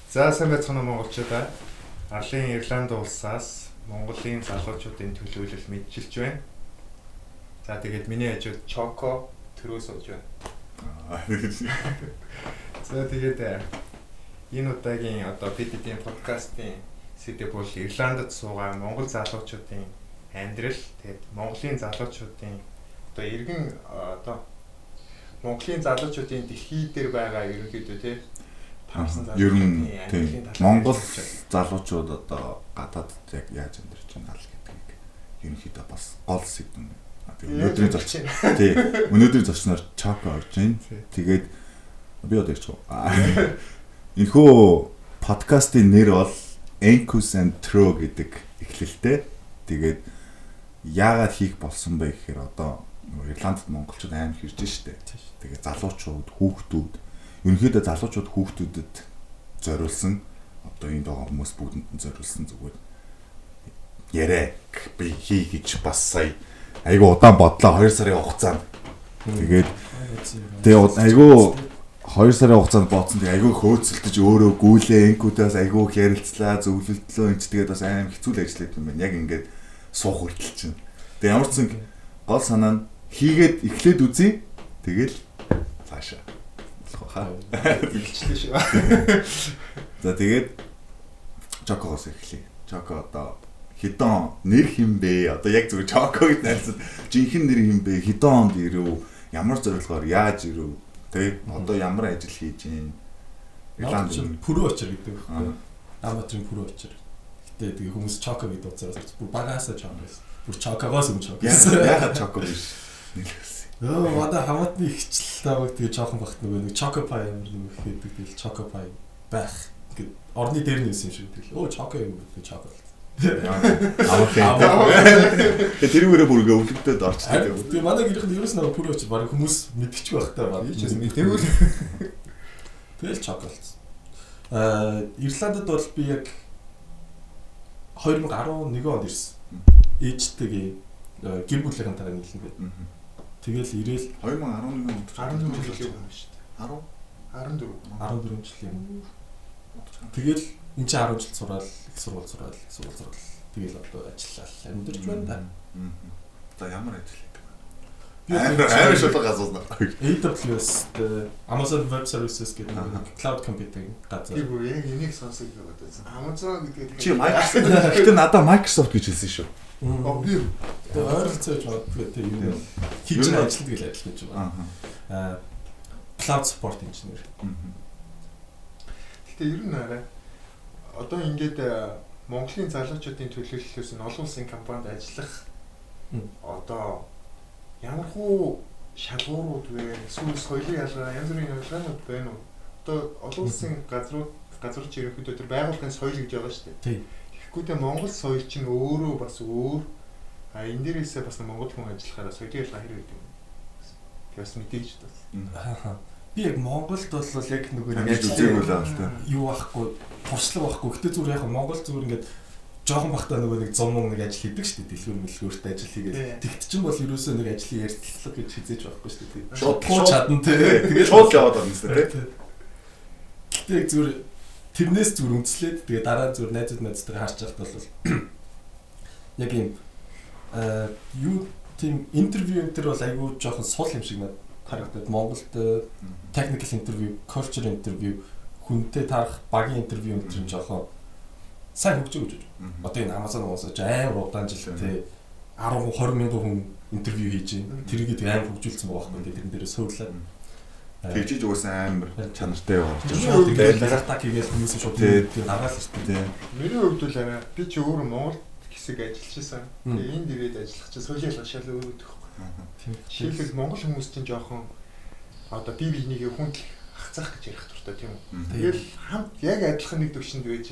За, сайн байцгаана уу, монголчуудаа. Арлын Ирланд улсаас Монголын залуучуудын төлөөлөл мэндчилж байна. За, тэгээд миний хажууд Чоко төрөө сууж байна. За, тэгээд энэ удаагийн одоо PDD-ийн подкастын сэдэв бол Ирландд суугаа Монгол залуучуудын амьдрал, тэгээд Монголын залуучуудын одоо иргэн одоо Монголын залуучуудын дэлхий дээр байгаа ерөнхийдөө тий таарсан Ер нь тийм Монгол залуучууд одоо гадаадд яг яаж амьдарч байна л гэдгийг ерөнхийдөө бас гол сэдэв. Тэгээ өнөөдрийн зочин тий өнөөдрийн зочноор Чоко орж байна. Тэгээд би одоо ярьчих уу. Энэхүү подкастын нэр бол Encus and Tro гэдэг эхлэлтэй. Тэгээд яагаад хийх болсон бэ гэхээр одоо нөгөө Ирландд монголчууд амар хэрж штэ. Тэгээд залуучууд, хүүхдүүд, ерөнхийдөө залуучууд, хүүхдүүдэд зориулсан, одоо энд байгаа хүмүүс бүгдэнд нь зориулсан зүгээр яриа би хий гэж бас сая айгу удаан бодлоо, 2 сарын хугацаанд. Тэгээд тэгээ айгу 2 сарын хугацаанд бодсон. Тэгээ айгу хөөцөлдөж өөрөө гүйлээ, инкүүдээс айгу их ярилцлаа, зөвлөлдлөө энэ ч тэгээд бас аим хэцүү л ажил юм байна. Яг ингээд суух хүртэл чинь. Тэгээ ямар ч зэн гол санаа нь хийгээд эхлээд үзье. Тэгэл цаашаа болох хаа. Эхэлчихлээ шүү. За, тэгээд Чокогоос эхлэе. Чоко одоо хэдэн нэр хэн бэ? Одоо яг зүгээр Чоко гэж найрсан. Жинхэнэ нэр хэн бэ? Хэдэн онд ирэв? Ямар зорилгоор, яаж ирэв? Тэ? Одоо ямар ажил хийж байна? Ирланд чинь Пүрөө очир гэдэг байхгүй. Аматрын Пүрөө очир. Гэтэ тэгээ хүмүүс Чоко гэдэг утсаар бүр багаасаа Чоко байсан. Бүр Чокогоос өмнө Чоко. Яагаад Чоко биш? Нэлээс. Өө, манай хамаатны ихчл тааваг тэгээ жоохон багт нөгөө нэг Choco Pie амар нэг хийдэг, тэгэл Choco Pie байх ингээд орны дээр нь байсан юм шиг, тэгэл өө Choco юм гэдэг Choco. Амархан. Тэгээ тэрүүгээрээ бүр ингээ өвлөгдөд орчдөг. Тэгээ манай гэрийнх нь ерөөс нөгөө Пүрөө очир баг хүмүүс мэдчихгүй байх та баг. Би ч гэсэн мэдээгүй. Тэгэл Choco болсон. Ирландд бол би яг 2011 онд ирсэн. Ээжтэйгээ, гэр бүлийнхэнтэйгээ нийлнэ гэдэг. Тэгэл ирээл 2011 онд. 14 жилийн өмнө шүү дээ. 10 14. 14 жилийн өмнө. Тэгэл энэ чинь 10 жил сураал, их сургууль сураал, их сургууль сураал. Тэгэл одоо ажиллал амьдарч байна да. За, ямар ажил хийдэг вэ? Би Амар амар шулууг асуусан. AWS, Amazon Web Services гэдэг нэг cloud computing газар. Би бүр яг энийг сонсох гэж бодсон. Amazon гэдэг Чи Microsoft. Гэтэ надаа Microsoft гэж хэлсэн шүү. Оо, би Тэгээ ойролцоо гэж магадгүй тийм юм. Хийж байгаа ажил тэгэл ажил гэж байна. Cloud support engineer. Гэтэ ер нь арай одоо ингээд Монголын залуучуудын төлөөллөөс нь олон улсын компанид ажиллах одоо ямар хуу шалгуурууд вэ? Эсвэл соёлын ялгаа, янз бүрийн ялгаанууд байна уу? Одоо олон улсын газрууд чи ерөнхийдөө тэр байгууллагын соёл гэж байгаа шүү дээ. Тийм. Тэгэхгүй тэ Монгол соёл чинь өөрөө бас өөр. А энэ дээрээсээ бас Монгол хүн ажиллахаараа соёлын ялгаа хэр байдаг юм? Тэг бас мэдээж бас. Аа. Би яг Монголд бол яг нөгөө нэг Ажил үзээгүй л аа л та. юу байхгүй, туршлага байхгүй. Гэтэ зүгээр яг Монгол зүгээр ингээд жоохон бахтаа нөгөө нэг 100 мөнгө нэг ажил хийдэг шүү дээ. Дэлгүүр мэлгүүрт ажил хийгээд. Тэгт чинь бол ерөөсөө нэг ажлын ярилцлага гэж хизээж байхгүй шүү дээ. Шууд Шууд чадна тий. Тэгээд шууд яваад орно шүү дээ. Гэтэ яг зүгээр тэрнээс зүгээр үндэслээд тэгээ дараа нь зүгээр найзууд найзтайгаа харж байхад бол яг юм юу тийм интервью энэ төр бол айгүй жоохон сул юм шиг надад харагдаад. Монголд technical interview, culture interview, хүнтэй таарах багийн интервью энэ төр жоохон сайн хөгжөөг гэж. Одоо энэ Amazon уусаж амар удаан жил те 10 20 мянган хүн интервью хийж байна. Тэрийг тэг амар хөгжүүлсэн байгаа байхгүй, тэрэн дээрээ суурлаа. Тэгжиж угаасаа амар чанартай яваа. Шууд тэгэл лазартак хийгээл хүмүүс шууд Тий. тэг гаргаал иртээ. Тий. Миний хувьд бол арай би чи өөрөө Монгол хэсэг ажиллаж байсан. Тэгээ энд ирээд ажиллах чинь соёлын ялгаа шал өөр өгдөг байхгүй. Жишээлбэл, Монгол хүмүүс чинь жоохон одоо бие биенийгээ хүндлэх, хацаах гэж ярих дуртай, тийм үү? Тэгэл хамт яг адилхан нэг төвшөнд байж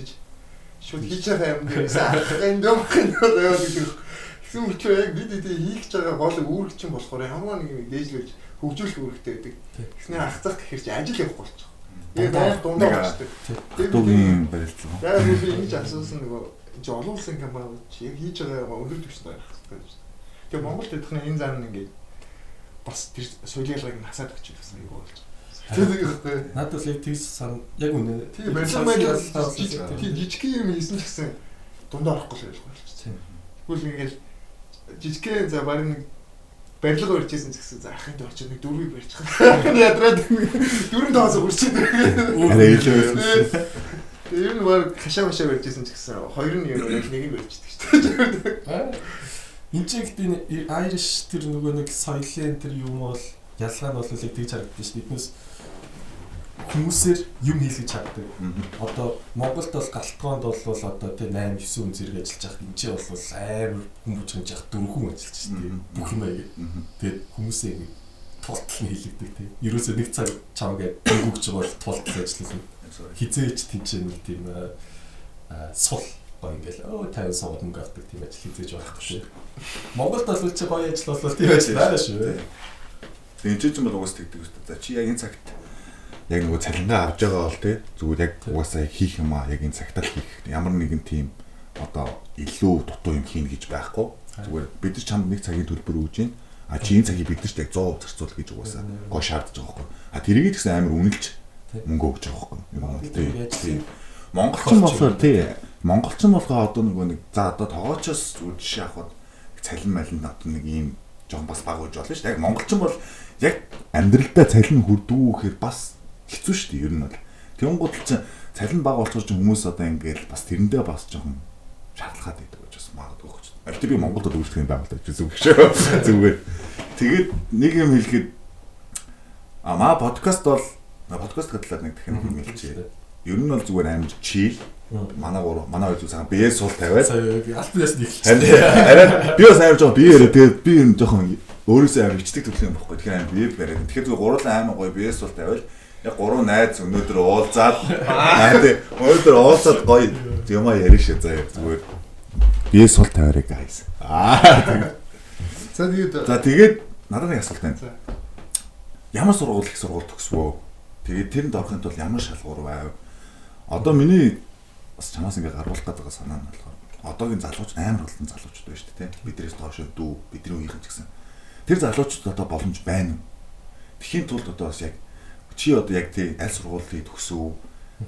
шууд хийж байгаа юм дээрээс ахах юм дэмх юм яваад гэдэг. Тэгсэн мөртлөө яг бид эдийг хийх гэж байгаа гол үүрэг чинь болохоор ямар нэг юм дээжлүүлж хөгжүүлэх үүрэгтэй байдаг. Тэгснэ ахцах гэхэр чи ажил явахгүй болчих. Тэгээ байнга дундаа болчихдог. Тэгээ Дуугийн барилцлага. яг би ингэж асуусан, нөгөө энэ чи олон улсын компани чи яг хийж байгаа юм өндөр түвшинд байх хэрэгтэй гэж. Тэгээ Монголд хэдхэн энэ зам нь ингээд бас тэр соёлын ялгааг нь хасаад өгч байсан аюу болж. Тэр нэг байхгүй. Надад бол яг тэгс сан яг үнэ. Тийм барилга маяг тийм жижиг юм хийсэн ч гэсэн дундаа орохгүй л байх болчих. Тэгвэл ингээл жижигхэн за баг нэг барилга барьж исэн ч гэсэн за ахын дор чи нэг дөрвийг барьчих. Ахын ядраад дөрөв тоосоо хүрчээд. Арай илүү байсан. Тэр нь баг хашаа машаа барьж исэн ч гэсэн хоёр нь юм яг нэгийг барьчихдаг шүү дээ. Энд чинь гэхдээ Irish тэр нөгөө нэг соёлын тэр юм бол ялгаа нь бол яг тэгж харагддаг шүү дээ. Эднээс хүмүүсээр юм хийлгэж чаддаг. Одоо Монголд бол галтгоонд бол одоо тий 8 9 хүн зэрэг ажиллаж байхад энэ чинь бол амар хүн бүжгэнж явах 4 хүн ажиллаж шүү дээ. Бүх юм аяа. Тэгээд хүмүүсээ ингэ тултал нь хийлэгдэг тий. Ерөөсөө нэг цаг чам гээд дөнгөж бол тултал ажиллана. Хизээч тэнцээ нэг тийм сул гоё ингээл 50 сууд мөнгө авдаг тийм ажил хизээж байхгүй шүү. Монголд бол чи гоё ажил бол тийм ажил байгаа шүү. Энэ чинь бол угаас тэгдэг шүү дээ. За чи яг энэ цагт яг нөгөө цалингаа авч байгаа бол тий зүгээр яг угаасаа хийх юм аа яг энэ цагтаа л хийх. Ямар нэгэн тийм одоо илүү дутуу юм хийнэ гэж байхгүй. Зүгээр бид нар чамд нэг цагийн төлбөр өгж байна. А чи энэ цагийг бид нарт яг 100% зарцуул гэж угаасаа гоо шаардж байгаа байхгүй. А тэрийг ч гэсэн амар үнэлж мөнгө өгч байгаа байхгүй. Юм бол тий. Монголчин болохоор тий монголчин болохоор одоо нөгөө нэг за одоо тогоочоос зүгээр жишээ авахад цалин малин одоо нэг ийм жоохон бас баг үж болно шүү дээ. Яг монголчин бол яг амьдралдаа цалин хүрдгүү гэхээр бас хэцүү шүү дээ ер нь бол. Тэнгууд л чинь цалин баг болохоор чинь хүмүүс одоо ингээл бас тэрэндээ бас жоохон шаардлагатай байдаг гэж бас магадгүй гэж. Гэхдээ би Монголд бол үйлчлэх юм байгуулдаг гэж зүг шүү. Зүгээр. Тэгээд нэг юм хэлэхэд маа подкаст бол подкаст талаар нэг дахин юм хэлчихье. Ер нь бол зүгээр амар чийл. Манай гурав манай хоёр зүгээр бие сул тавиад. Алт ясны эхэлчихсэн. Арай би бас амар жоохон бие яриа. Тэгээд би юм жоохон өөрөөсөө амар ичдэг төрлийн юм баггүй. Тэгэхээр амар бие бариад. Тэгэхээр зүгээр гурлаа амар гоё бие сул тавиад яг гурван найз өнөөдөр уулзаад тий өнөөдөр уулзаад гоё юмаа ярина шээ заяа зүгээр бие сул тавиарай guys. За тэгээд за тэгээд надад нэг асуулт байна. Ямар сургууль их сургууль төгсвөө? Тэгээд тэрэнд орохын тулд ямар шалгуур байв? Одоо миний бас чамаас ингээ гаргуулах гэдэг байгаа санаа нь болохоор одоогийн залууч амар олон залуучууд байна шүү дээ тий. Биднээс доош дүү бидний үеийнхэн ч гэсэн. Тэр залуучууд одоо боломж байна уу? Тэхийн тулд одоо бас яг чи одоо яг тий аль сургуулийг төгсөв?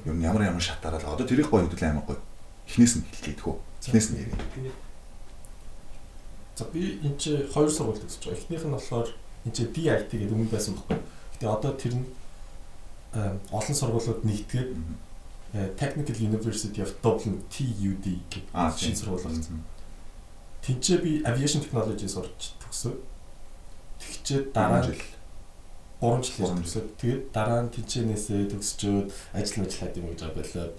Ер нь ямар ямар шатаараа л одоо тэрийг гоё хэдүүл амар гоё. Эхнээс нь хэллээ тэхүү. Эхнээс нь яриа. За би энэ чи хоёр сургууль төгсөж байгаа. Эхнийх нь болохоор энэ чи DIT гэдэг өмнө байсан байхгүй. Гэтэ одоо тэр нь олон сургуулиуд нэгтгээд Technical University of Dublin TUD гэдэг шинэ сургууль болсон. Тинчээ би Aviation Technology сурч төгсөө. Тэгчээд дараа нь 3 жил төгсөөд тэгээд дараа нь тэнцэнээсээ төгсчөөд ажил хаад юм гэж болоод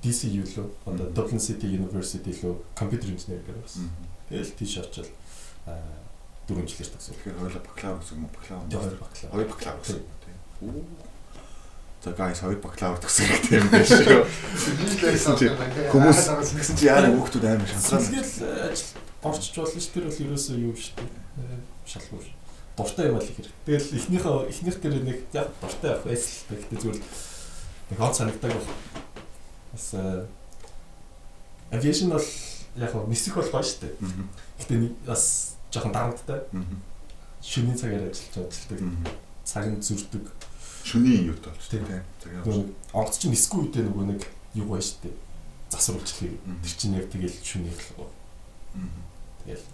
DCU лөө одоо Dublin City University лөө Computer Engineering гэдэг бас. Тэгэл тийш очил 4 жилээр төгсөө. Тэгэхээр хоёулаа бакалавр гэсэн юм уу? Бакалавр. Хоёр бакалавр гэсэн юм тийм. За guys хоёр бакалавр төгсөх хэрэгтэй юм биш үү? Хүмүүс гэсэн чи яараа хүүхдүүд амар шантрал. Тэгэл ажил орчиж болно ш. Тэр бол ерөөсөө юу шүү дээ. Шалгуур. Дуртай юм ал их хэрэг. Тэгэл эхнийх тэр нэг яг дуртай байх байсан л та. Гэтэ зүгээр нэг он санагдаг баг. Бас aviation бол яг нь нисэх бол гоё шүү дээ. Гэтэ бас жоохон дарамттай. Шөнийн цагаар ажиллаж ажилладаг. Цаг нь зүрдэг. Шөнийн юутай болчих тийм. Цагийн онгоц чинь нисэхгүй үедээ нөгөө нэг юу гоё шүү дээ. Засвар үйлчлэг. Тэр чинь яг тэгэл шөнийн л. Тэгэл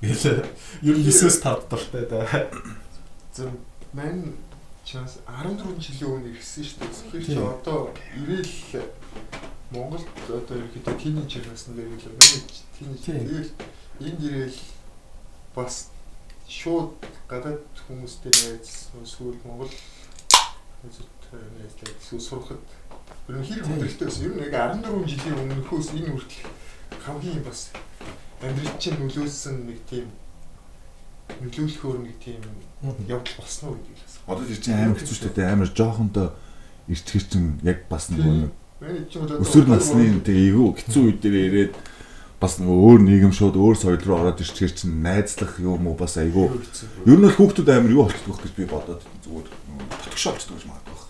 тэгэл ер нь 9-5 дуртай да. Зөв мань чаас 14 жилийн өмнө ирсэн шүү дээ. Тэгэхээр чи одоо ирээл Монголд одоо ерөнхийдөө тинейжер насны дээр ирлээ. Миний тинейжер. Тэгэл энд ирээл бас шууд гадаад хүмүүстэй найзлсан эсвэл Монгол хүмүүстэй найзлаад эсвэл сурахад ер нь хэр хүндрэлтэй байсан. Ер нь яг 14 жилийн өмнөхөөс энэ хүртэл хамгийн бас амьдрал чинь нөлөөлсөн нэг тийм нөлөөлөхөөр нэг тийм явдал болсон уу гэдэг л бас. Одоо тэр чинь амар хэцүү шүү дээ. Амар жоохондоо ирчихэр чинь яг бас нөгөө өсвөр насны тэг эйгүү хэцүү үе дээр ирээд бас нөгөө өөр нийгэм шууд өөр соёл руу ороод ирчихэр чинь найзлах юм уу бас айгүй. Ер нь бол хүүхдүүд амар юу болчихдог гэж би бодоод зүгээр дотгошоо болчихдог гэж магадгүй байх.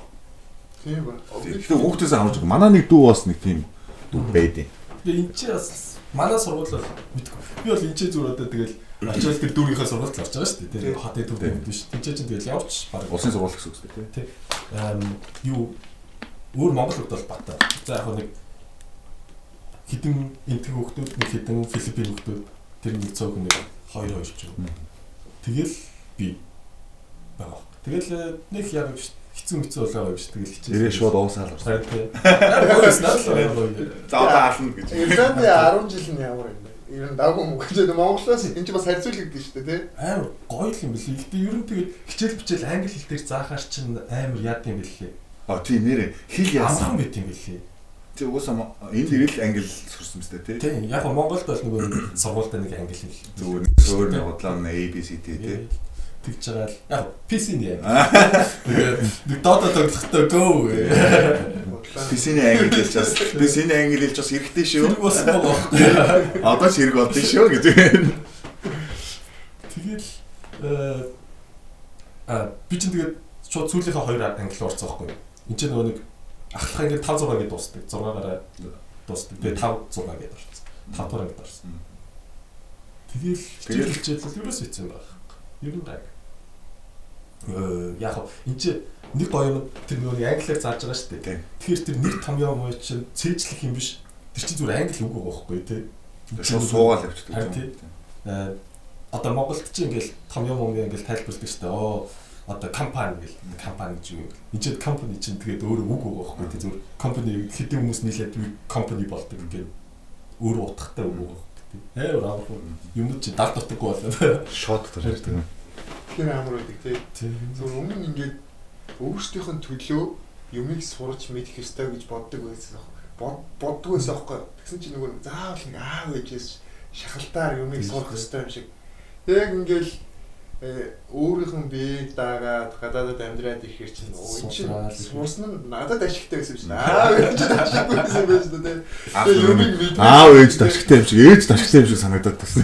Тийм ба. Тэгэхээр хүүхдээс амарч манай нэг дүү бас нэг тийм дүү байдیں۔ Тэгээ эн чинь бас манай сургууль бол мэдгүй. Би бол эн чинь зүгээр одоо тэгэл Очоод тэр дүүрийнхээ сургуульд орж байгаа шүү дээ. Тэр хотын төв юм биш. Тинчээ чинь тэгэл явж баг улсын сургууль гэсэн үг шүү дээ, тий. Юу өөр Монгол хүмүүс бол бата. За яг нэг хідэн энтэг хүүхдүүд, нэг хідэн Филиппин хүүхдүүд, тэр нэг цөөхөн нэг 2 2 ч юм. Тэгэл би байгаа. Тэгэл нэг яг биш хэцүү хэцүү болоо биш. Тэгэл хичээл. Ирээ шууд уусаал орсон. Гоё надад гоё. За одоо аална гэж. Ирландын 10 жил нь ямар юм бэ? Ер нь давгүй мөнгө. Тэгээд Монголоос энэ ч бас харьцуулагдсан шүү дээ, тий? Амар гоё л юм бэлээ. Гэтэ ер нь тэгээд хичээл бичээл англи хэл дээр заахаар чинь амар яд юм бэлээ. А тий нэрээ хэл яасан байт юм бэлээ. Тий угаасаа энд ирэл англи сурсан мэт тий. Тий яг Монголд бол нөгөө сургуультай нэг англи хэл. Зүгээр нэг суурь худлаа A B C D тий. Тэгж байгаа л яг PC-ний анги. Тэгээд нэг Dota тоглохдоо go гэ. PC-ний англи хэлж бас PC-ний англи хэлж бас хэрэгтэй шүү. Хэрэг болсон байгаа байхгүй. Одоо ч хэрэг болдсон шүү гэж. Тэгэл би чинь тэгээд шууд сүүлийнхээ хоёр англи руу орсон байхгүй. Энд чинь нөгөө нэг ахлах анги 5 6 гэдээ дуусдаг. 6-аараа дуусдаг. Тэгээд 5 6 гэдээ орсон. 5 дугаар ангид орсон. Тэгэл хичээл хичээл ерөөс хэцүү юм байна. Ер нь гайг. Яг энэ чи нэг гоё юм тэр нөгөө нэг англиар зааж байгаа шүү дээ. Тэгэхээр тэр нэг том юм уу чинь цээжлэх юм биш. Тэр чинь зүгээр англи үг байгаа байхгүй тий. Шууд суугаал явчихдаг. Тий. Одоо Монголд чи ингээл том юм юм ингээл тайлбарладаг шүү дээ. Оо одоо компани гэл компани гэж юу юм. Энд чинь компани чинь тэгээд өөрөө үг байгаа байхгүй тий. Зүгээр компани хэдэн хүмүүс нийлээд компани болдог гэх өөр утгатай үг байгаа байхгүй тий. Амар амар юмнууд чи далд утгагүй болоо. Шууд тарж байгаа. Тэгэхээр амар байдаг тий. Зүгээр өмнө ингээд өөрсдийнх нь төлөө юмыг сурч мэдэх ёстой гэж боддог байсан аахгүй. Боддог байсан аахгүй. Тэгсэн чинь нөгөө заавал нэг аав ээжээс шахалтаар юмыг сурах ёстой юм шиг. Яг ингээл өөрийнх нь биеийг дагаад гадаадад амьдраад ирэхэр чинь өө чинь сурсан нь надад ашигтай байсан юм шиг. Аав ээжд ашиггүй байсан юм байна шүү дээ. Тэгээ юмыг мэдэх. Аав ээжд ашигтай юм шиг, ээж ашигтай юм шиг санагдаад байна.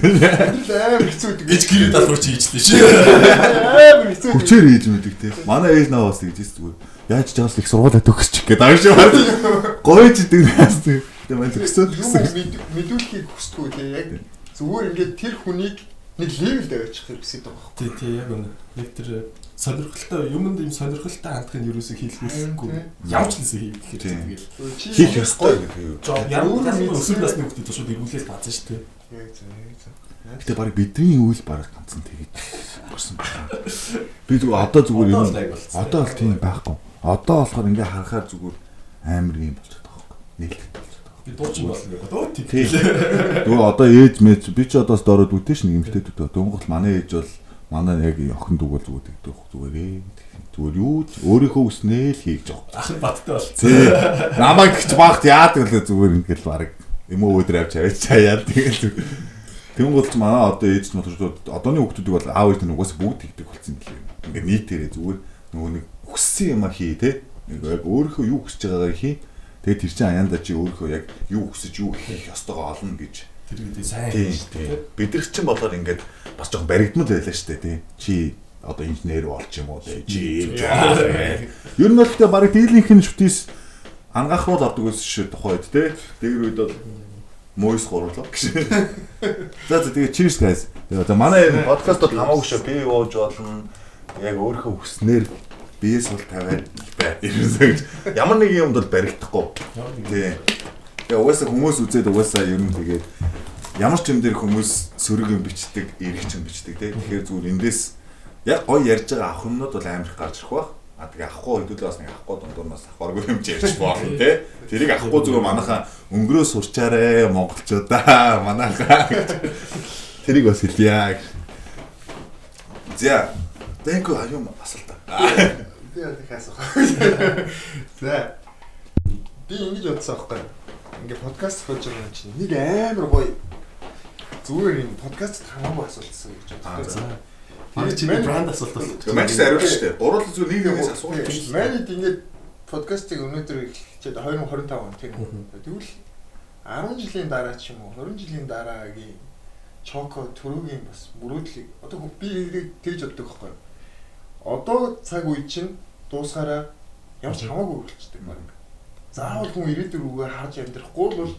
Амар хэцүү гэдэг. Ээж гэрээ даалгавар чи хийжлээ шүү. Амар хэцүү. Хүчээр хийж мэддэг те. Манай ээж наваас тэгж ийс зүгээр. Яаж жаас их сургуулаа төгсчих гэдэг ааш шиг. Гоё ч гэдэг нас. Тэгээ мань төгсөө. Юм мэдүүлэхийг хүсдэггүй те. Яг зүгээр ингээд тэр хүнийг нэг левел тавиачих хэрэгсэд байгаа байхгүй. Тий, тий, яг үнэ. Яг тэр сонирхолтой юмд юм сонирхолтой хандах нь ерөөсөө хийлгүүлэхгүй. Ямар ч нэсэ хийх гэхээр тэгэл хийх ёстой гэх юм. Ямар өсвөр насны хүүхдүүд шууд эргүүлэл баазан шүү дээ. Яг зөв, яг зөв. Гэтэ баг бидний үйл баг ганцхан тэгэж гарсан байна. Би зүгээр одоо зүгээр юм. Одоо бол тийм байхгүй. Одоо болохоор ингээ харахаар зүгээр амар юм болчиход байгаа байхгүй. Нээлттэй. Би дуучин болно гэдэг. Өө тий. Нөгөө одоо ээж мэж би ч одоос дороод үтэн ш нэг эмэгтэй дүү. Дөнгөж манай ээж бол манай яг охин дүүг бол зүгээр тэгдэг зүгээр ээ. Зүгээр юу ч өөрийнхөө хүснээ л хийж байгаа. Ах нь баттай болчихсон. Тий. Намайг тэгч багт яадаг лээ зүгээр ингээл баг юм уу өдөр авч авч чаяа тэгэл. Тэнгуул ч манай одоо ээж нь болохоор одооны хүүхдүүдийг бол аав ээж нь угаасаа бүгд тэгдэг болсон юм лээ. Ингээд нийтээрээ зүгээр нөгөө нэг хүссэн юм а хий те. Яг өөрийнхөө юу хүсэж байгаагаа хий. Тэгээд тэр чинь аяанда чи өөрийнхөө яг юу хүсэж юу хийх ёстойгоо олно гэж. Тэр гэдэг сайн шүү дээ. Бид нар чинь болохоор ингээд бас жоохон баригдмал байлаа шүү дээ тий. Чи одоо инженер болж юм уу тий. Чи ээж аа. Ер нь бол тэгээ бараг дийлэнх нь шүтээс ангаах руу ордог байсан шүү тухайн үед тий. Дэгэр үед бол мойс гурлаа гэж. За за тэгээ cheers guys. Тэгээ одоо манай подкастод хамаагүй шүү. Би ууж болно. Яг өөрийнхөө хүснээр биес бол тавиад бай. Ерөөсөө гэж ямар нэг юмд бол баригдахгүй. Тий. Тэгээ угаасаа хүмүүс үзээд угаасаа ер нь тэгээд ямар ч юм дээр хүмүүс сөрөг юм бичдэг, эрэг ч юм бичдэг тий. Тэгэхээр зүгээр эндээс яг гоё ярьж байгаа авах юмнууд бол амар их гарч ирэх байх. А тэгээ авахгүй хэдүүлээ бас нэг авахгүй дундуурнаас авахаргүй юм чи ярьж болно тий. Тэрийг авахгүй зүгээр манайхаа өнгөрөө сурчаарэ монголчуудаа манайхаа гэж. Тэрийг бас хэлье. За. Thank you юм асуулта. Би яг асуух. За. Би ингэж бодсон аахгүй. Ингээ подкаст хийж байгаа юм чинь нэг амар гоё зүгээр энэ подкастт хамаагүй асуултсан гэж бодсон. Тэр чинь брэнд асуулт болсон. Манайс ариулж штэ. Гурван зүгээр нэг нэгээс асуулт биш. Манайд ингээд подкастыг өнөөдөр эхэлчихэд 2025 он тийм үү. Тэгвэл 10 жилийн дараа ч юм уу 20 жилийн дараагийн Чоко төрөгийн бас мөрөөдлийг одоо би тэгж боддог байхгүй. Одоо цаг үе чинь дуусгаараа ямар ч хамаагүй болчихдог баг. Заавал хүн ирээдүйг үгээ харж амьдрахгүй бол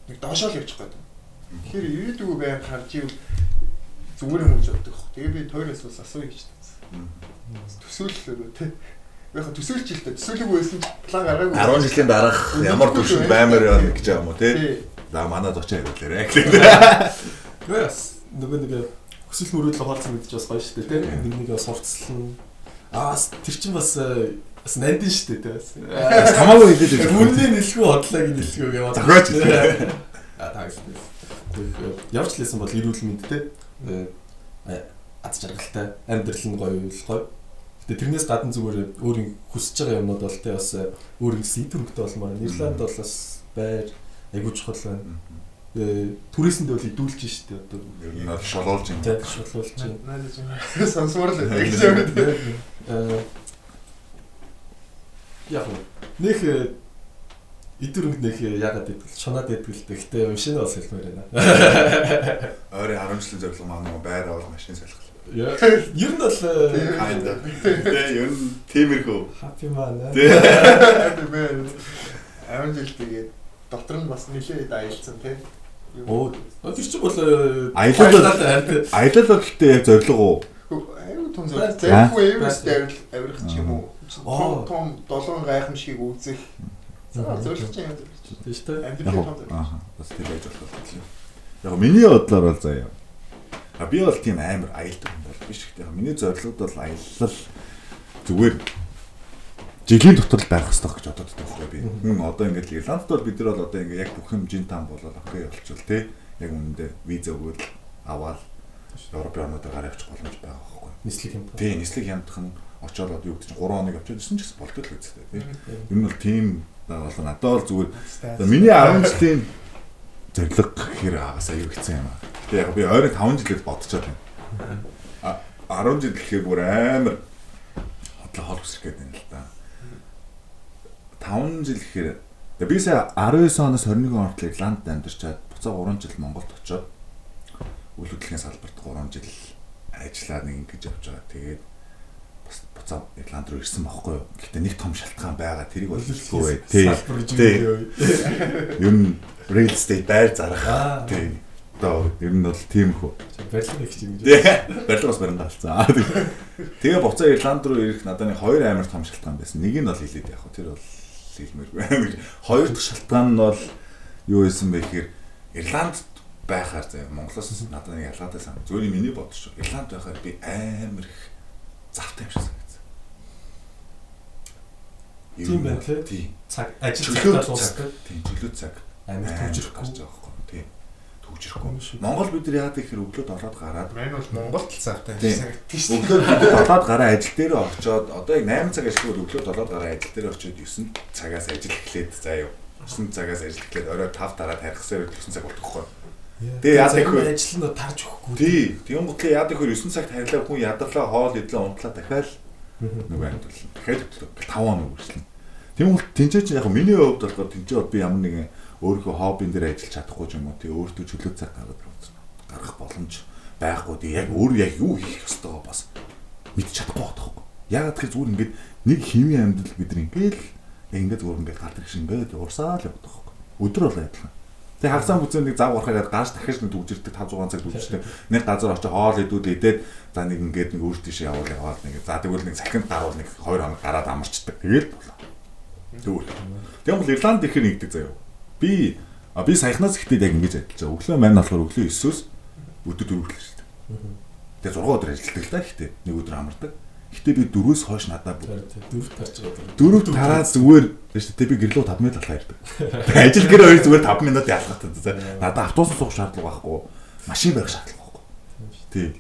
нэг доошоо л явчих гээд. Тэгэхээр ирээдүйг байнга харж ивэл Зүгээр юм гэж боддог. Тэгээ би тойроос бас асууя гэж бодсон. Төсөөлөл тий. Яг төсөөлч л дээ. Төсөөлөөгүй байсан ч план гаргаагүй. 10 жилийн дараах ямар төвшөнд баймаар байна гэж байгаа юм уу тий. За манай зочин хариулаарай гэхлээр. Гэхдээ бас нөгөө нэг хүсэл мөрөөдөл хуваалцсан гэдэг чинь бас гоё шүү дээ тий. Нэг нэгээ сурталчилна. Аа тэр чинь бас бас нандин шүү дээ тий. Бас хамаагүй хэлээд байж. Үнний нэлхүү хотлоог нэлхүү гэж зохиож хэлээ. Аа тааглаа. Ямар ч лсэн бол эрүүл мэнд тий. Аз жаргалтай амьдрал нь гоё үйл гоё. Гэтэ тэрнээс гадна зүгээр өөрийн хүсэж байгаа юмнууд бол тий бас өөр ингэсэн эд хөрөнгөтэй болмоор Ирланд бол бас байр айгуу чухал байна. Түрээсэндээ бол идүүлж штэ одоо. Ер нь бол шулуулж юм. Тий, шулуулж юм. Надад юм сонсомор л байдаг гэж юм. Яг нөх эд хөрөнгө нөх яагаад идэл шунаад идэл л дээ. Гэтэ уншина бас хэлмээр байна. Ойрын 10 жилийн зорилго маань нөгөө байр авал машин солих. Ер нь бол Kinda. Тэ ер нь тиймэрхүү. Happy man. Тэ. Happy man. 10 жил тэгээд дотор нь бас нэлээд аялцсан тий. Оо тэр чинь бол Аялал бол гэхдээ яг зорилго уу? Аюу том зорилго. Зарим Эверест авирах ч юм уу. Том том долоон гайхамшигыг үзэх. За зорилго чинь юм зорилго. Тийм шүү дээ. Амьдралын том зорилго. Аа бас тэр байж болох юм. Яг миний бодлоор бол заяа. А би бол тийм амар аялдаг хүн бол биш. Гэхдээ миний зорилгод бол аялал зүгээр жилийн дотор л байх хэрэгтэй гэж бодод байдаг байхгүй би. Хүн одоо ингээд Ирландд бол бид нар бол одоо ингээд яг бүх юм жин там болоод окей болчихвол тий. Яг үүндээ виза өгөөд аваад Европын орнуудаар гараа явчих боломж байгаа байхгүй. Нислэг хямдхан. Тий, нислэг хямдхан очоод одоо юу гэдэг чинь 3 хоног очоод ирсэн ч гэсэн болдог л үстэй тий. Ер нь бол тийм бол надад бол зүгээр миний 10 жилийн зорилго гэхээр агаас аюу хэцүү юм аа. Гэтэ яг би ойрын 5 жилээр бодчиход байна. А 10 жил гэхээр бүр амар хотлоо хол үсрэх гээд байна л да. 5 жил гэхээр би сая 19 оноос 21 он хүртэл Ирландд амьдарчаад буцаа 3 жил Монголд очоод үйл хөдлөлийн салбарт 3 жил ажиллаад нэг ингэж явж байгаа. Тэгээд бас буцаа Ирланд руу ирсэн байхгүй юу. Гэхдээ нэг том шалтгаан байгаа. Тэрийг бол хэлэхгүй бай. Тий. Ер нь real estate байр зарах. Тий. Одоо ер нь бол тийм хөө. Барилга их чинь гэж. Барилга бас барингаа алдсан. Тэгээ буцаа Ирланд руу ирэх надад нэг хоёр амар том шалтгаан байсан. Нэг нь бол хэлээд яг хөө тэр бол хэлмээргүй байна. Хоёр дахь шалтгаан нь бол юу байсан бэ гэхээр Ирланд байхаар заяа Монголоос надад нэг ялгаатай сан. Зүгээр миний бодол шүү. Ирланд байхаар би амар их завтай юм шиг санагдсан. Тийм байна тий. Тий. Цаг ажил цагтаа дуусдаг. Тийм, чөлөө цаг амар төвжирэхгүй гарч байгаа байхгүй. Тийм. Төвжирэхгүй. Монгол бид нар яадаг гэхээр өглөө 7-д гараад Мань бол Монголд л завтай юм шиг санагддаг шүү. Өглөө бид 7-д гараа ажил дээр очоод одоо яг 8 цаг ажиллах өглөө 7-д гараа ажил дээр очоод 9 цагаас ажил эхлээд заа юу. 9 цагаас ажил эхлээд орой 5 дараад харихсаар 9 цаг болдог байхгүй. Тэгээ яадаг хөө ажил нь тарж өгөхгүй. Тий. Тэгэн гутлаа яадаг хөр 9 цагт харилаа хүн ядарлаа хоол идлээ унтлаа дахиад нөгөө амьдрал. Дахиад 5 хоног үргэлжлэнэ. Тэгэн гол тэнцээ чи яг миний хувьд болохоор тэнцээ бол би ямар нэгэн өөрийнхөө хоббин дээр ажиллаж чадахгүй ч юм уу тий өөртөө чөлөө цаг гаргах боломж байхгүй. Тий яг өөр яг юу хийх ёстойгоо бас мэдчих чадахгүй байгаа байхгүй. Яагаад тэгэхээр зүгээр ингээд нэг хэвийн амьдрал бид нар ингээд яг ингээд зүгээр ингээд гал тэрэг шиг ингээд урсаал явдаг байхгүй. Өдөр бол адилхан. Тэгээ хагасаа бүцэн нэг зав гарахаар гарч дахиж нэг түгжирдэг 5 6 цаг түгжирдэг. Нэг газар очиж хоол идүүл идээд за нэг ингээд нэг өөр тийш явуул яваал нэг за тэгвэл нэг салхинд гарвал нэг 2 хоног гараад амарчдаг. Тэгэл болоо. Тэгвэл. Тэгвэл бол Ирланд ихээр нэгдэг заяа. Би саяхнаас ихтэй яг ингэж ажиллаж байгаа. Өглөө маань болохоор өглөө 9-өөс өдөр 4 хүртэл ажилладаг. Тэгээ 6 өдөр ажилладаг л да ихтэй. Нэг өдөр амардаг. Гэтэ би 4-өөс хойш надад 4 тарж байгаа. 4 тараад зүгээр шүү дээ би гэрлөө 5 минут алхаа ирдэг. Ажил гэр хоёр зүгээр 5 минут ялгаатай. Надад автобус суух шаардлага байхгүй. Машин барих шаардлага байхгүй. Тий.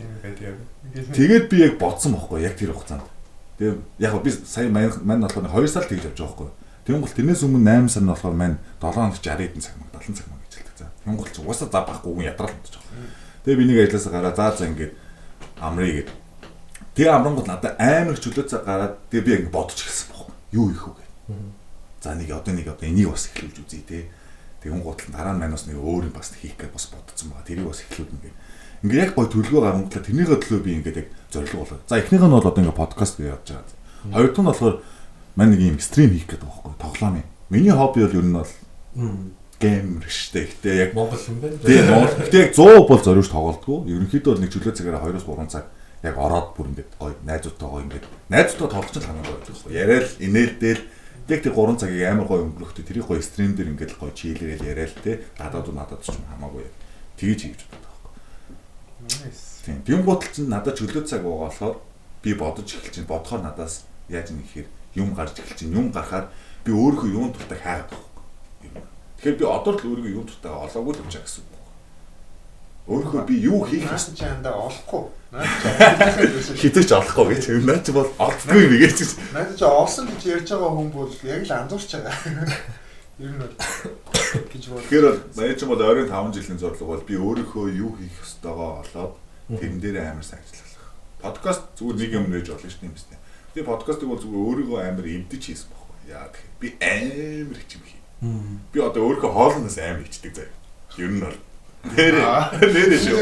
Тэгээд би яг бодсон байхгүй яг тэр хугацаанд. Тэгээ яг би сая мань болохоор 2 сар тэгж явж байгаа байхгүй. Тэгвэл гол тэрнээс өмнө 8 сар нь болохоор мань 7 хоног 60 хэдэн цаг маг 70 цаг маг ажилладаг. За. Тэгвэл гол чи угаасаа зав байхгүй хүн ядрал бодож байгаа. Тэгээ би нэг ажилласаа гараа за ингээд амрыг гэд. Тэгээ амрангууд надад амар их чөлөө цаг гараад тэгээ би ингээд бодож эхэлсэн байхгүй. Юу хийх вэ гэд. За нэг одоо энийг бас эхлүүлж үзье те. Тэгэн гутал дараа нь маань бас нэг өөр юм бас хийх гээд бас бодсон байгаа. Тэрийг бас эхлүүлнэ гэд. Ингээд яг гой төлөвлөгөө гаргамтлаа тэрнийхээ төлөө би ингээд яг зорилго болоо. За эхнийх нь бол одоо ингээд подкаст гэж явж байгаа. Хоёр дахь нь болохоор мань нэг юм стрим хийх гэдэг байгаа байхгүй. Тоглоом юм. Миний хобби бол ер нь бол Gamer штэ. Гэтэ яг Монгол юм байна. Тийм Монгол. Гэтэ яг 100 бол зориулж тоглолтгүй. Ерөнхийдөө бол нэг чөлөө цагаараа 2-3 цаг яг ороод бүр ингээд гоё найзуудтайгаа ингээд найзуудтайгаа тоглож л хамгийн гоё байхгүй. Яриад инээлдээл яг тэр 3 цагийг амар гоё өнгөрөхтэй тэрийг гоё стрим дээр ингээд гоё чийлэрэл яриад те гадаад уу надад ч юм хамаагүй. Тэгэж хийж боддог байхгүй. Nice. Тийм. Тэнгуут л чинь надад чөлөө цаг байгаа болохоор би бодож эхэлж чинь бодохоор надаас яаж нэг ихээр юм гарч эхэлж чинь юм гарахаар би өөрийнхөө юун дуртай хайгаад байгаа байхгүй. Тэгэхээр би одоо л өөрийгөө юун дуртайгаа олоогүй л юм чаа гэсэн үг. Өөрийнхөө би юу хийх ёстой чи андаа олохгүй. Наад чи олох хитэж олохгүй гэж. Наад чи бол олддгүй юм гэж. Наад чи олсон гэж ярьж байгаа хүн бол яг л андуурч байгаа. Ер нь бол гэж бод. Тэгэхээр бол манай чинь бол ойрын 5 жилийн зорилго бол би өөрийнхөө юу хийх ёстойгоо олоод тэрэн дээр амар сайн ажиллах. Подкаст зүгээр нэг юм нээж болно шүү дээ юм байна. Би подкастыг бол зүгээр өөрийгөө амар эвдэж хийсэн байхгүй. Яа тэгэхээр би амар хичэм хий. Би одоо өөрийнхөө хоолноос амар хичдэг заяа. Ер нь бол нэрээ нэрээ шүү.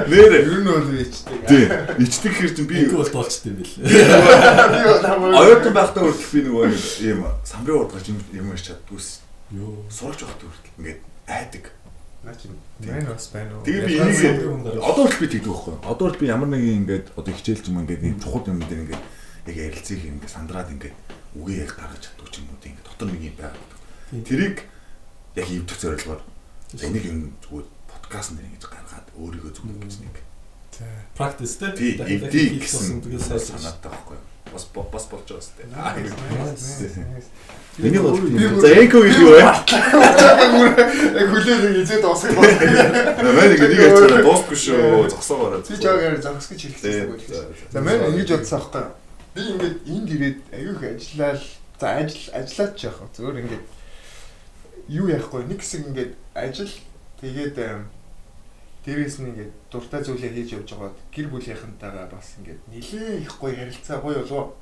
Нэрээ ер нь бол ичдэг. Тийм. Ичдэг хэр чинь би би бол дуулчт юм бэл. Би бол хамаагүй. Оюутан байхдаа хүртэл би нөгөө нэг ийм самрын урдгаж юм ярьж чаддгүйс. Йоо. Сурагч байхдаа хүртэл ингээд айдаг. Наа чи мэн бас байна уу? Тэгээ би энийг одоо хүртэл би тэгдэг байхгүй. Одоо хүртэл би ямар нэгэн ингээд одоо хичээл ч юм ингээд нэг чухал юм дээр ингээд яг ярилцгийг ингээд сандраад ингээд үгээ яг гаргаж чаддгүй ч юм уу тийм ингээд дотор нэг юм байгаад. Тэрийг яг эвдэх зорилгоор энийг юм зүгээр подкаст нэр ингэж гаргаад өөрийгөө зүгээр гэж нэг практис те эвдий гэсэн санаатай байхгүй юу? Бас бас болж байгаа сте. Энийг бол за эко гэж юу вэ? Яг хүлээл эзээ дуусгах байна. Мэн ингэ нэг ярьж дуусгүй шүү. Зогсоогоорой. Би жаагаар зогс гэж хэлчихсэн байх. За мэн ингэж бодсон аахгүй юу? Би ингээд энд ирээд аюух ажиллаал за ажил ажиллаач яах вэ? Зүгээр ингээд юу яахгүй нэг хэсэг ингээд ажил тэгээд дээрээс нь ингээд дуртай зүйлээ хийж явж байгаад гэр бүлийнхэнтэйгээ бас ингээд нилээ их гоё харилцаа гоё болов.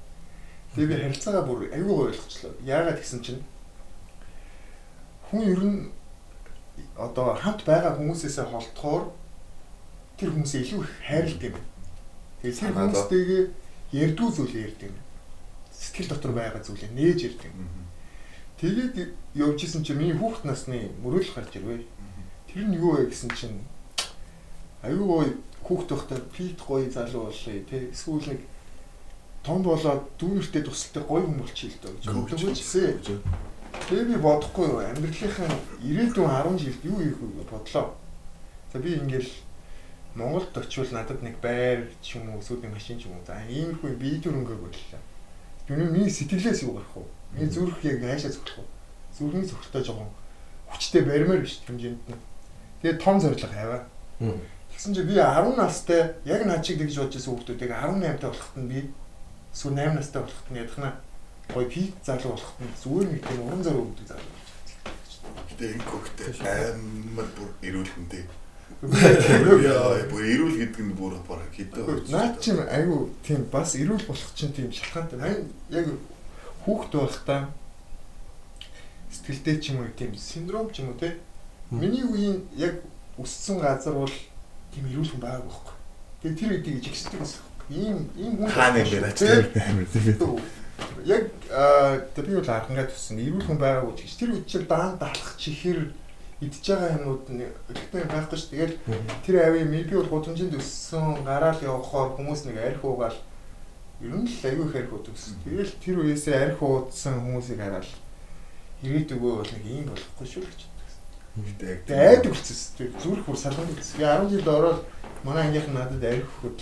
Тэгээ би харилцаагаа бүр аюу гоё ойлгочлоо. Яагаад гэсэн чинь хүн ер нь одоо хамт байгаа хүмүүсээсээ холдохоор тэр хүмүүсээ илүү их хайрладаг юм. Тэгээ тэр хүмүүстэйгээ ярьдгүй зүйлээ ярьдаг юм. Сэтгэл дотор байгаа зүйлээ нээж ярьдаг юм. Тэгээд явж исэн чинь миний хүүхд насны мөрөөл гарч ирвэ. Тэр нь юу вэ гэсэн чинь аюу гоё хүүхд байхдаа пит гоё залуу боллоо тий. Эсвэл нэг том болоод дүүнертэй тусалтай гоё хүн болчих л доо гэж боддог байсан. Тэгээ би бодохгүй юу амьдралынхаа ирээдүйн 10 жилд юу хийх вэ гэж бодлоо. За би ингээл Монголд очивол надад нэг байр ч юм уу эсвэл нэг машин ч юм уу за иймэрхүү би дөрөнгөө бодлоо. Юуны миний сэтгэлээс юу гарах вэ? Миний зүрх яг хайшаа зүрх үү? Зүрхний зүрхтэй жоохон хүчтэй баримаар биш хэмжээнд нь. Тэгээ том зорилго аваа. Тэгсэн чинь би 10 настай яг над чиг тэгж бодож байсан хүүхдүүдийг 18 тай болоход нь би эсвэл 8 настай болоход нь ядахна гоё пик залуу болоход нь зүгээр нэг тийм уран зориг өгдөг залуу болж байгаа. Гэтэ энэ хөхтэй амар бүр эрүүл хүнтэй. Яа, бүр эрүүл гэдэг нь бүр бараг хэдэн. Наад чинь айгүй тийм бас эрүүл болох чинь тийм шалтгаантай. Мань яг хүүхд байхдаа сэтгэлдээ ч юм уу тийм синдром ч юм уу те. Миний үеийн яг өссөн газар бол тийм эрүүл хүн байгаагүй байхгүй. Тэгээ тэр үедийг жигсдэг байсан. Ийм хүн хаана юм бэ наач амар тийм. Яг тэр би бол архангаа төссөн. Эрүүл хүн байгаагүй ч гэж. Тэр үед чинь даан далах чихэр идж байгаа юмнууд нь өлегтэй байхгүй ш. Тэгэл тэр авийн би бол гудамжинд өссөн, гараал явхаар хүмүүс нэг арх уугаал ер нь л аюу их арх уудаг гэсэн. Тэгэл тэр үеэсээ арх уудсан хүмүүсийг хараад ирээдүгөө бол нэг ийм болохгүй шүү л гэж Гэтэ яг айдаг болчихсон. Тэр зүрх бүр салган гэсэн. Би 10 жилд ороод манай ангийнх нь надад арх өгөхөд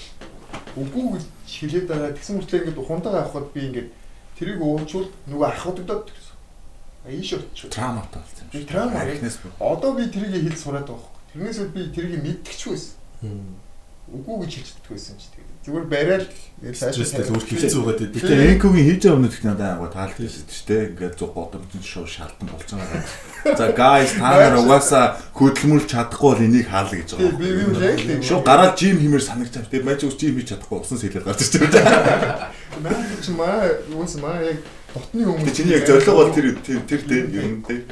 үгүй гэж хэлээд байгаа. Тэгсэн мөртлөө ингээд хундагаа авахд би ингээд тэрийг уучвал нөгөө ахудагдаад гэсэн. Ийш очив. Травматай болсон юм шиг. Травма. Одоо би тэрийг хэл сураад байгаа байхгүй. Тэрнээс би тэрийг мэдчихгүй байсан. Үгүй гэж хэлчихдэг байсан чи тэгээд. Зүгээр бариад цаашаа л өөрчлөлт зүүгээд идэв. Гэтэ Энкогийн хийж байгаа өмнө тэгтээ надад аягаа таалагдсан шүү дээ. Ингээд зүг годомжин шоу шалтан болж байгаа. За guys та нар угаасаа хөдөлмөрлж чадахгүй бол энийг хаал гэж байгаа. Би би яг л шууд гараад жим хиймээр санагч байгаа. Тэгээ мань ч ус жим хийж чадахгүй усан сэлээд гарч ирж байгаа. Наа чи маа уус маа яг дотны хүмүүс. Чиний яг зорилго бол тэр тэр тэр дээ ер нь тий.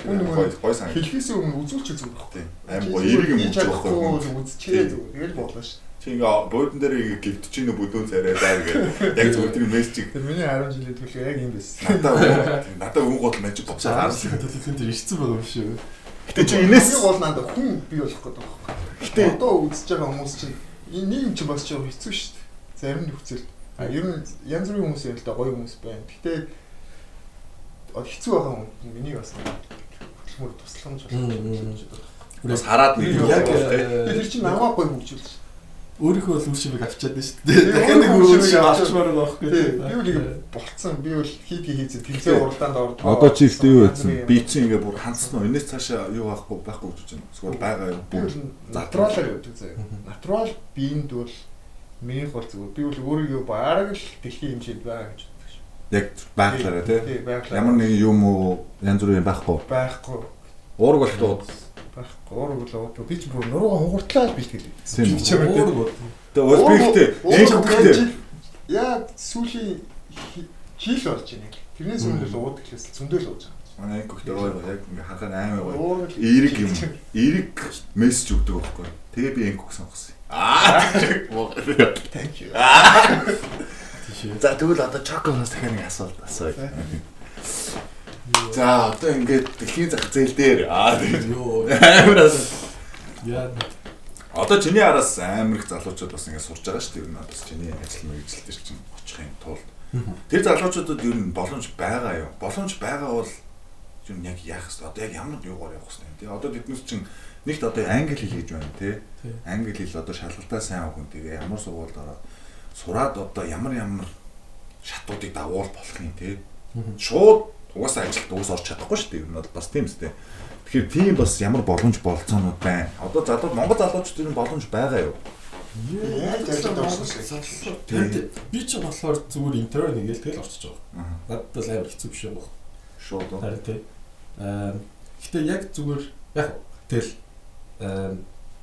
Гой гой сан. Хэлхээс өмнө үзүүлчих зүгээр байхгүй. Аим гоё эрэг юм үзэх байхгүй. Үзчихээ зүгээр. Тэгэл болоо ш. Чи ингээ буудан дээр ингээ гівдэж гинэ бүдүүн царай даа гэдэг. Яг зүгээр тэр мессежийг. Тэр миний 10 жилийн төлөө яг юм байсан. Надаа үн гол мэж буцаад 10 жилийн төлөвлөлтөн дээр ирсэн байгаа юм шүү. Гэтэ чи энэс гол надад хүн бий болох гэдэг байхгүй. Гэтэ одоо үзэж байгаа хүмүүс чинь энэ нийгэм чинь бас жоо хэцүү шүү дээ. Зарим нөхцөл. А ер нь янз бүрийн хүмүүс юм л да, гоё хүмүүс байна. Гэтэ хэцүү байгаа хүн миний бас хөдөлмөр тусламж болох гэж боддог. Бас хараад нэг юм яг тэр чинь намайг гоё хөгжүүлж. Өөрийнхөө бол үр шимийг авчиад байна шүү дээ. Дахиад нэг үр шим авчмаар байгаа байхгүй. Би бол нэг болцсон. Би бол хийдгийг хийцэн тэмцээн уралдаанд ордгоо. Одоо чи ихтэй юу байсан? Би чинь ингээ бүр хандсан уу? Энэс цаашаа юу байхгүй байхгүй гэж байна. Эсвэл байгаа юм. Би бол натуралаар явдаг заяа. Натурал биеинд бол минийх бол зүгээр. Би бол өөрийгөө бараг л дэлхийн хэмжээнд байгаа гэж боддог шүү. Яг байглаараа тий. Байглаараа. Ямар нэг юм уу янз бүрийн байхгүй. Байхгүй. Уураг болтоо байхгүй. Уураг бол уудаг. Би ч бүр нурууга хугартлаа л бэлтгэл. Тийм. Уураг бол. Тэгээ бол би ихтэй энэ яг сүүлийн жил болж байна. Тэрнээс өмнө л уудаг лээс зөндөл ууж байгаа. Манай инкогтэй гоё яг ингээ харахаар амар гоё. Эерэг юм. Эерэг мессеж өгдөг байхгүй. Тэгээ би инког сонгосон. Аа. Thank you. За тэгвэл одоо Чоконоос дахиад нэг асуулт асууя. За одоо ингээд дэлхийн зах зээл дээр аа ёо амар асуу. Яа. Одоо чиний араас амар их залуучууд бас ингээд сурж байгаа шүү дээ. Ер нь бас чиний ажил мэргэжил дээр чинь очихын тулд тэр залуучуудад ер нь боломж байгаа юу? Боломж байгаа бол ер нь яг яах вэ? Одоо яг ямар юугаар явах вэ? Тэ одоо тэднээс чинь нэгт одоо англи хэл гэж байна тий. Англи хэл одоо шалгалтаа сайн хүн тэгээ ямар сургуульд ороод сураад одоо ямар ямар шатуудыг дагуул болох юм тий. Шууд угаасаа ажилд уус орч чадахгүй шүү дээ. Ер нь бол бас тийм үстэй. Тэгэхээр тийм бас ямар боломж болцоонууд байна. Одоо залуу Монгол залуучууд ер нь боломж байгаа юу? Яаж ажилд орсон шүү. Би ч болохоор зүгээр интерн хийгээл тэгэл орчиж байгаа. Надад бол амар хэцүү биш юм байна. Шууд. Харин тий. Гэтэ яг зүгээр яг тэгэл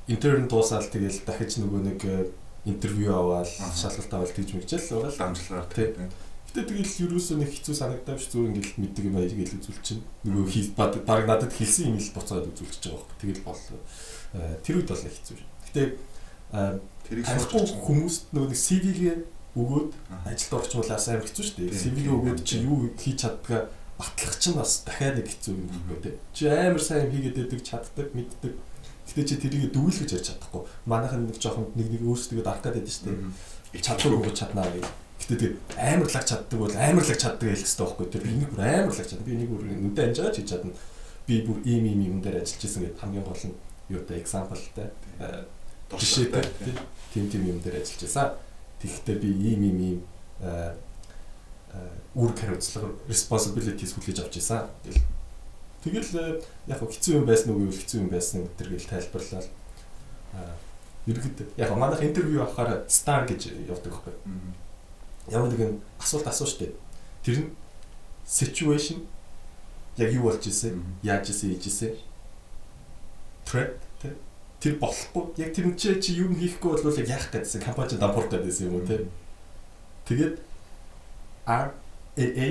интерн дуусаал тэгэл дахиж нөгөө нэг интервью аваад шалгалт аваад тэгж мэгжэл байгаа л дамжлагаар тий. Гэтэ тэгэл ерөөсөө нэг хэцүү санагдаа биш зүгээр ингээл мэддэг юм аяг л үзүүл чинь. Нөгөө хий баг надад хэлсэн юм л буцаад үзүүлчихэж байгаа байхгүй. Тэгэл бол тэр үед бол хэцүү шин. Гэтэ тэрийг танихгүй хүмүүст нөгөө нэг CV-гээ өгөөд ажилд орчуулаас амар хэцүү шүү дээ. CV-гээ өгөөд чи юу хийж чаддгаа батлах чинь бас дахиад нэг хэцүү юм байхгүй тий. Чи амар сайн юм хийгээд байдаг, чаддаг, мэддэг. Гэтэ чи тэрийг дүүлгэж ярьж чадахгүй. Манайхан нэг жоохон нэг нэг өөрсдөө дарах гэдэг шүү дээ. Чадваргүй чаднаа гэх. Гэтэ тэг амар лаг чаддаг бол амар лаг чаддаг хэлэх хэрэгтэй байхгүй. Тэр энийг бүр амар лаг чадна. Би энийг бүр нүдэ анж байгаа ч хийж чадна. Би бүр ийм ийм юм дээр ажиллаж исэн гэд хамгийн гол нь юутай example-тай жишээтэй тийм тийм юм дээр ажиллаж исэн. Тэгэхдээ би ийм ийм ийм үүрэг хариуцлага responsibilities хүлээж авч исэн. Тэгэл яг хэцүү юм байсан уу гэвэл хэцүү юм байсан гэдэг л тайлбарлал. Ерөнхийдөө яг манайх интервью авахаар STAR гэж явдаг байхгүй. Ямар нэгэн асуулт асуу штэ. Тэр нь situation яг юу болж исэн, яаж исэн, хийж исэн. Threat тэ. Тэр болохгүй. Яг тэр нь чи юм хийхгүй бол яг яах гэдсэн, компани дампуурах гэдсэн юм уу тэ. Тэгээд R A A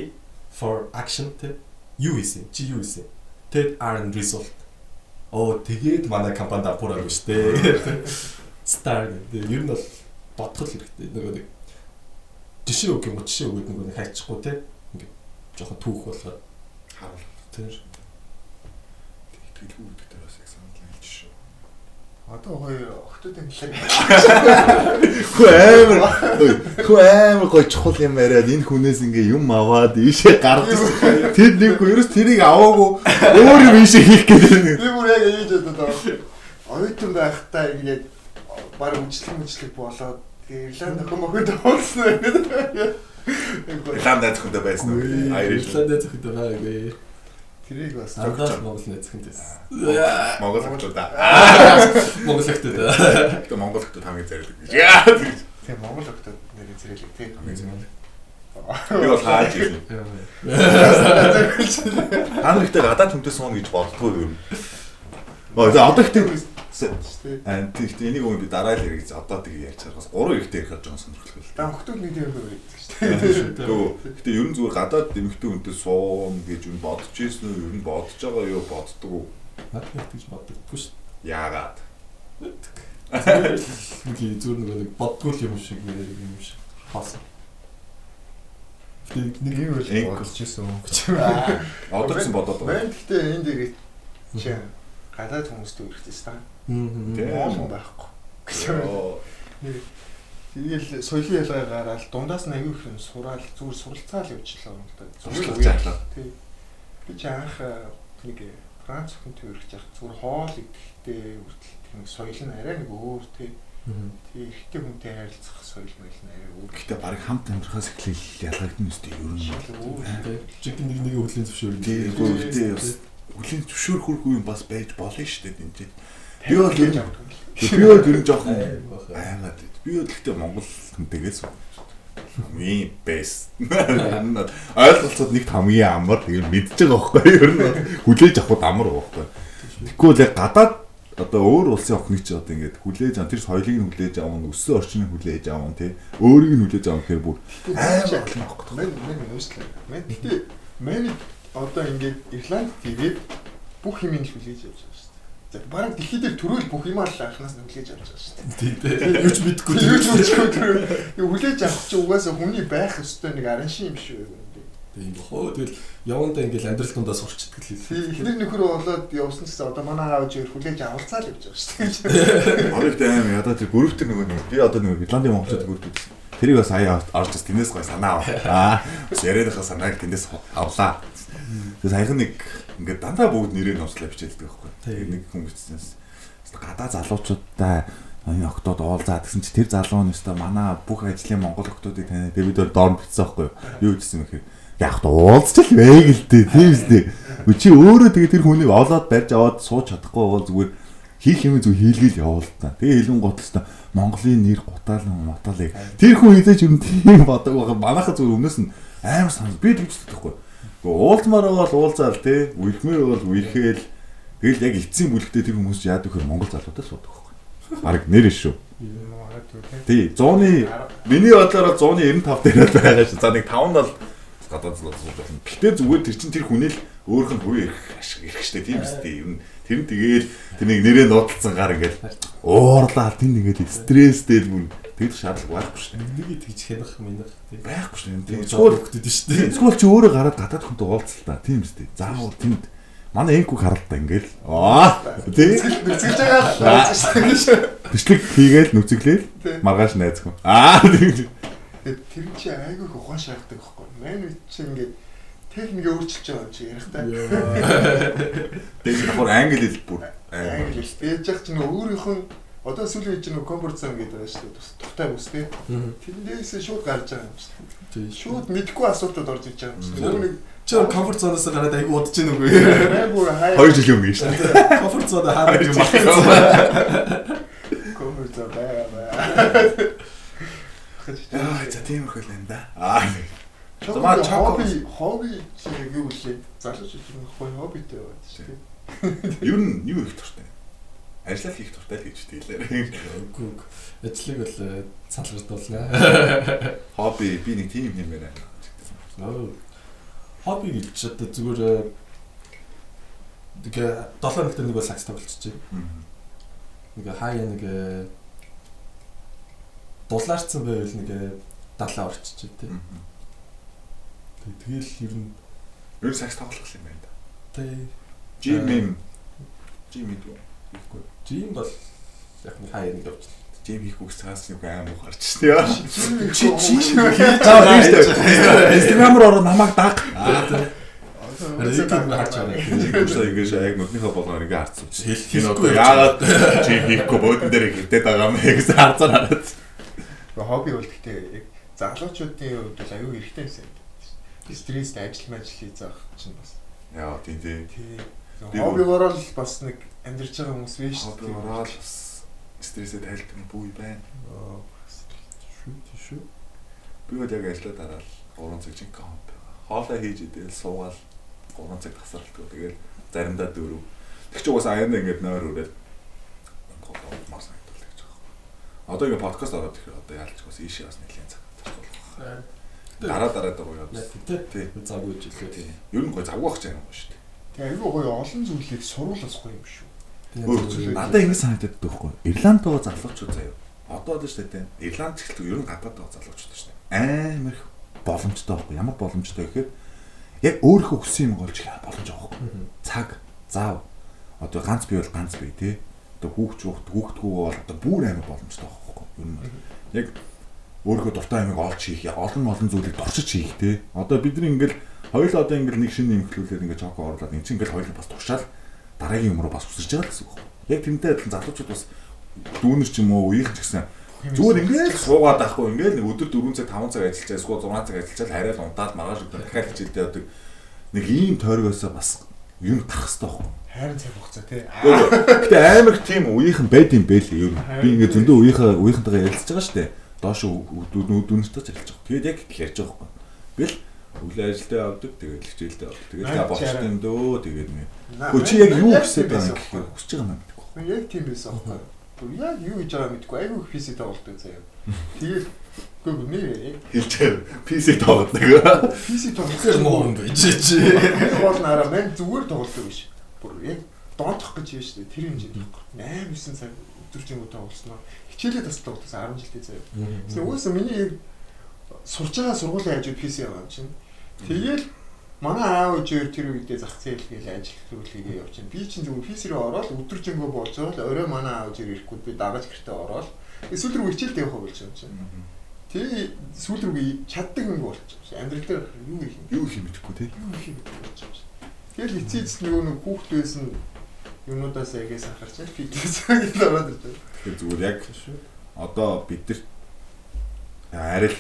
for action тэ. Юу хийсэн? Чи юу хийсэн? Тэгээд R and result. Оо тэгээд манай компани дампуураагүй штэ. STAR гэдэг. Ер нь бол бодох л хэрэгтэй. Нөгөө нэг жишээ үг юм уу жишээ өгөөд нөгөө нэг хайчихгүй те ингээд жоохон түүх болгоод харуул тэр итгэлгүй гэдэг дээр бас яг санал нийлж шүү. Одоо хоёр охтуудын талаар Хүү амар хүү амар гоё чухал юм яриад энэ хүнээс ингээ юм аваад ийшээ гаргаж тэр нэг ерөөс тэрийг аваагүй өөр юм ийшээ хийх гэдэг. Би бүр яг ийж бодод байгаа. Оюутан байхдаа ингээд баг үжлэг болоод Ирланд охин мохид уулсан гэдэг. Ирланд найз охинтой байсан уу? Ирланд найз охинтой байгаагүй. Тэрийг бас дандаа Монгол найз охинтой байсан. Монгол охтуудаа. Монгол охтуудаа. Гэтэ Монгол охтууд хамгийн зэрлэг гэж. Тийм Монгол охтууд нэр зэрлэг тийм хамгийн зэрлэг. Би бол хааж ирсэн. Та нар ихтэй гадаад хүнтэй сууна гэж боддгоо юм. За одоо ихтэй Аа тэгтээ энийг өгөн би дараа л ярих гэж одоо тэгээ ярьж байгаа бас гурван эрэгтэй ярих жоохон сонирхолтой л. Та охтууд нэг тийм юм ярьдаг шүү дээ. Тэгтээ ер нь зүгээр гадаад эмэгтэй хүнтэй суун гэж юу бодож ирсэн үү? Ер нь бодож байгаа юу боддог уу? Надад нэг тэгж боддоггүй шүү. Яагаад? Нэг зүгээр нэг боддгоо юм шиг юм шиг хаасан. Нэг юм л бодож ирсэн юм гэж. Одоо ч бодоод байгаа. Мэн гэхдээ энэ дээр чи гадаад хүмүүстэй үрэхтэйс та. Монгол хүн байхгүй. Тэгэл соёлын ялгаа гараад дундаас нь аягүй их юм сураал зүгээр суралцаал явчихлаа юм л да. Зүгээр үечлээ. Тий. Би чи анх нэг Франц хүнтэй үерхэж явах зүгээр хоол идэхтэй хүртэл тийм соёл нь арай нэг өөр тий. Тий, эрэгтэй хүнтэй харилцах соёл моёл нь арай өөр. Гэхдээ бараг хамт амьдрахаас эхлээл ялгагдана үстэй ер нь. Тий. Жинхэнэ нэг нэгийн хөлийн зөвшөөрөл. Тий, гэхдээ бас хөлийн зөвшөөрөх юм бас байж болно шүү дээ энэ чинь. Би бол ер нь би бол ер нь жоохон аймаад. Би бол гэхдээ Монгол хүнтэйгээс хамгийн best. Ойлголцоод нэгт хамгийн амар тэгээ мэдж байгаа байхгүй ер нь хүлээж авахд амар байхгүй. Тэгэхгүй бол яг гадаад одоо өөр улсын охиныг чи одоо ингээд хүлээж авах тэр соёлыг нь хүлээж авах, өссөн орчныг хүлээж авах тий. Өөрийг нь хүлээж авах гэхээр бүр амар олон байхгүй. Мэн уушлаа. Мэн гэтээ мэн одоо ингээд Ирланд ирээд бүх юмыг л хүлээж авч байгаа шүү дээ. За бараг дэлхий дээр төрөөл бүх юмаа л анханаас нь хүлээж авч байгаа шүү дээ. Тий, тий. Юу ч мэдэхгүй. Юу ч мэдэхгүй төрөөл. Хүлээж авах чи угаасаа хүний байх ёстой нэг араншин юм шүү дээ. Тийм бох уу. Тэгэл явандаа ингээл амьдрал дундаа сурчдаг л. Тий, эхнэр нөхөр болоод явсан гэсэн одоо манай аав жир хүлээж авалцаа л явж байгаа шүү дээ. Оройд аим ядаа тэр групп тэр нөгөө нэг би одоо нөгөө Ирландын монголчууд групп гэсэн. Тэрийг бас сая орж бас тэрнээс гой санаа авлаа. Бас ярианыхаа санааг тэндээс авлаа. Тэгээ саяхан нэг ингээд дандаа бүгд нэрээ номслаа бичээлдэг байхгүй. Тэгээ нэг хүн бичсэнээс гадаа залуучуудтай энэ октод уулзаа гэсэн чи тэр залуу нь өстой манай бүх ажлын монгол октодыг таниад тэр бид бол доор бичсэн байхгүй юу. Юу гэсэн юм хэрэг яг та уулзч л байг л дээ тийм үстэй. Чи өөрөө тэгээ тэр хүнийг олоод барьж аваад сууж чадахгүй бол зүгээр хийх юм зүг хийлгээл явуул та. Тэгээ хэлэн готлоо Монголын нэр гутаал моталыг. Тэр хүн хизээч юм тийм бодог байгаа. Манайха зүгээр өмнөөс нь амар санал би тэгж бодохгүй. Гэхдээ уулзмаар бол уулзаал те, үерхмээр бол үерхээл. Тэгэл яг эцсийн бүлэгтээ тэр хүмүүс яадаг хөр Монгол залуудаа суудаг байхгүй. Бараг нэр шүү. Тий, 100-ны миний бодлоор 195 дээр л байгаа шүү. За нэг 5 нь бол гадаад залуу сууж болно. Гэтэ зүгээр тэр чин тэр хүний л өөрөх нь хувийн эрх ашиг эрх штэ тийм үстэй. Ер нь тэр нь тэгээл тэр нэг нэрээ нуудлцсан гар ингээл уурлаа тэнд ингээл стресстэй л бүр тэгэх шаардлага байхгүй штэ. Нэгийг тэгж хянах минах тийм байхгүй штэ. Тийм эсвэл хөлтөд штэ. Эсвэл чи өөрөө гараад гадаад хүнтэй уулзал та тийм үстэй. Заавал тэнд манай энку харалтаа ингээл аа тийм нүцгэлж байгаа л бичлэг хийгээл нүцгэлээл маргааш найз хүн. Аа тийм. Тэр чи айгүй их ухаан шаарддаг байхгүй. Мань үе чи ингээд техник өөрчилж байгаа юм чи ярих та. Тэгээд давхар англи хэл бүр англи хэл. Тэгэж яах чи нөгөө өөрийнх нь одоо сүүлийн үед чи нөгөө comfort zone гэдэг байгаа шүү дээ. Тухтай бүс тий. Тэндээс шууд гарч байгаа юм шүү дээ. Шууд мэдгүй асуултууд орж иж байгаа юм шүү дээ. Нөгөө нэг чи comfort zone-оос гараад айгүй удаж гин үгүй. Айгүй хай. 2 жил өмнө шүү дээ. Comfort zone хаадаг юм байна. Comfort zone байгаа. Аа за тийм их л энэ да. Аа. За хобби хобби чи юу гэлээ? Залуучууд юм хобби хоббитэй байгаад шүү дээ. Ер нь юу их дуртай? Ажлаа хийх дуртай л гэж хэлээ. Үгүй. Ажлыг бол салгардуулна. Хобби би нэг тийм юм байна. Хобби гэж одоо зүгээр нэг 7 хоногт нэг бол сакс тоглолцож байна. Нэг хаяа нэг дулаарцсан байвал нэг далаа орчиж тий. Тэгэл ер нь ер нь сакс тоглох юм байна да. Тий. Жим жим хийдэг үү? Хийхгүй. Жим бол яг нэг хаяа нэг явчихлаа. Жим хийхгүй цаас нэг аим уу гарч шээ. Чи жим хийж байгаа шүү дээ. Instagram руу ороо намайг даг. YouTube харж байгаа. Жим ингэж яг нүднийхээ болгоор ингэ харцсан. Энэ одоо яагаад жим хийхгүй буудан дээр хилдээд байгаа юм бэ гэсэн харцаар хараад. Хобби бол гэхдээ яг залуучуудын хувьд бол аюу хэрэгтэй юмсан. Стресс ажил мажил хийж байгаа чинь бас. Яа тийм тий. Хоббигоор л бас нэг амьдарч байгаа хүмүүс биш шүү дээ. Хоббигоор л бас стрессээ тайлдаг бүү байна. Шүү тий шүү. Би бол яг ажлаа дараал 3 цаг жинхэнэ хобби. Хоолой хийж идэл суугаал 3 цаг тасралтгүй. Тэгэл заримдаа 4. Тэг чи угаасаа аяндаа ингээд нойр өрөөл мар санагдал гэж байгаа. Одоо ингээд подкаст ороод ирэхээр одоо яалч бас ийшээ бас нэлийн цаг зарцуулах. Дараа дараа гоё яваа. Тий. Завгүй жилээ. Тий. Ер нь гоё завгүй байх ч юм гоё шүү дээ. Тэг айгүй гоё олон зүйлийг сурвал бас гоё юм шүү. Надад ингэ санагдаад байдаг байхгүй. Ирланд байгаа залуучууд заяа. Одоо л шүү дээ. Ирланд ч гэлтгүй ер нь гадаад байгаа залуучууд шүү дээ. Амар их боломжтой байхгүй. Ямар боломжтой гэхээр яг өөрийнхөө хүссэн юм олж их боломж байгаа байхгүй. Цаг, зав. Одоо ганц бий бол ганц бий тий. Одоо хүүхдгүү бол одоо бүр амар боломжтой байхгүй. Ер нь бол яг өөрийнхөө дуртай юмыг олж хийх, олон зүйлийг туршиж хийх тий. Одоо бид нар ингээл хоёул одоо ингээл нэг шинэ юм эхлүүлээд ингээд чоко оруулаад эн чинь ингээл хоёул бас туршаал дараагийн юм руу бас үсэрч байгаа л гэсэн үг байхгүй. Яг тэрнтэй адилхан залуучууд бас дүүнер ч юм уу үеийнхэн ч гэсэн зүгээр ингээл суугаад байхгүй ингээл нэг өдөр 4 цаг 5 цаг ажиллаж эсвэл 6 цаг ажиллаж хараад унтаад маргааш өдөр дахиад хичээлдээ явдаг нэг ийм тойргоосоо бас юм гарах хэрэгтэй байхгүй. Хайрын цаг хугацаа тий. Гэтэ амар их тийм үеийнхэн байд юм бэ л ер нь. Би ингээд зөндөө үеийнхэнтэйгээ ярилцж байгаа шүү дээ. Доош дүүнертэй ч ярилцж байгаа. Тэгээд яг ярьж байгаа байхгүй. Бэл өглөө ажилдаа явдаг, тэгээд хичээлдээ явдаг. Тэгээд та болчихсон юм дөө, тэгээд нэ. Хөө чи яг юу хүсэж байгаа юм гэхээр хүсэж байгаа юм мэдэхгүй. Яг тийм байсан байхгүй. Бүр яг юу хийж байгаа мэдэхгүй. Айгүй их PC тоглолдог заяа. Тэгээд үгүй нэр яг хэлж байгаа. PC тоглодог. PC тоглох Тэр муу юм байж чи. Гол нараа мань зүгээр тоглолдог биш. Бүр яг донтох гэж юм шүү дээ. Тэр хэмжээнд байхгүй. 8 9 цаг өдөржингөө тоглосноо. Хичээлээ тас тоглосон 10 жилдээ заяа. Тэгсэн угаасаа миний яг сурч байгаа сургуулийн хажууд PC байгаа юм чинь. Тэгэл манай аав ээж тэр үедээ зах зээл гээл ажил зүйлгээ явж чинь. Би чинь зүгээр PC рүү ороод өдөржингөө болцоол орой манай аав ээж ирэхгүй би дагаж гэртээ ороод сүүл рүү хичээлдээ явах болж юм чинь. Тэгээ сүүл рүү чаддаг юм болчих. Амьдрал дээр юу хийх юм? Юу хийх мэдэхгүй тий. Юу хийх мэдэхгүй болчих. Тэгэл эцээ эцэст нөгөө нэг хүүхд байсан юмнуудаас ягээс анхаарч фитнес гэж ороод ирж байна. Тэгэхээр зүгээр яг одоо бид нар арай л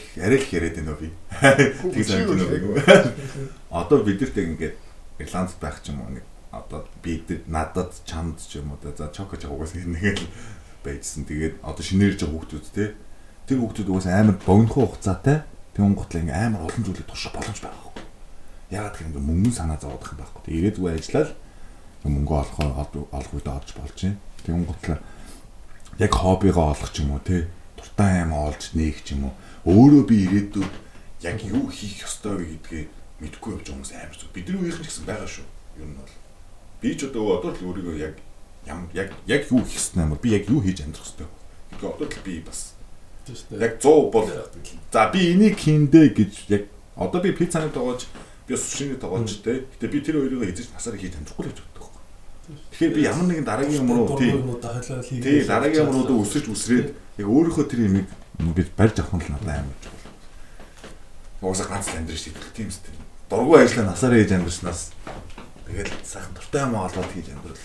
яриад байна уу би. Тэг санагдаж байна. Одоо бид нарт яг ингээд Ирландд байх ч юм уу нэг одоо бид надад чамд ч юм уу за чоко ч угаасаа нэг л байжсэн. Тэгээд одоо шинээр ирж байгаа хүүхдүүд те тэр хүүхдүүд угаасаа амар богинохоо хугацаатай тэгүн гутлаа ингээ амар олон зүйлийг турших боломж байгаа байхгүй. Яагаад гэхээр ингээ мөнгөн санаа зовоодох юм байхгүй. Тэг ирээд үгүй ажиллаад мөнгө олох үедээ олж болж байна. Тэгүн гутлаа яг хоббигоо олох ч юм уу те дуртай юм олж нээх ч юм уу өөрөө би ирээдүйд яг юу хийх ёстой вэ гэдгээ мэдэхгүй явж байгаа хүмүүс амар зүг. Бидний үеийнхэн ч гэсэн байгаа шүү. Ер нь бол би ч одоо л өөрийгөө яг яг юу хийх ёстой юм бол би яг юу хийж амьдрах ёстой гэдгээ одоо л би бас яг 100 бол за би энийг хийндэ гэж яг одоо би пиццаны тогооч би сушины тогооч те. Гэтэ би тэр хоёрыг хийж насаар хийж амьдрахгүй л гэж боддог байхгүй. Тэгэхээр би ямар нэгэн дараагийн юм руу тий дараагийн юм руу өсөж үсрээд яг өөрийнхөө тэр юмыг ингэж барьж авах нь л надад амар чухал. Угаасаа ганц л амьдрах шүү дээ тийм үстэй. Дургүй ажиллаа насаар хийж амьдрснаас тэгэл сайхан дуртай юм олоод хийж амьдрал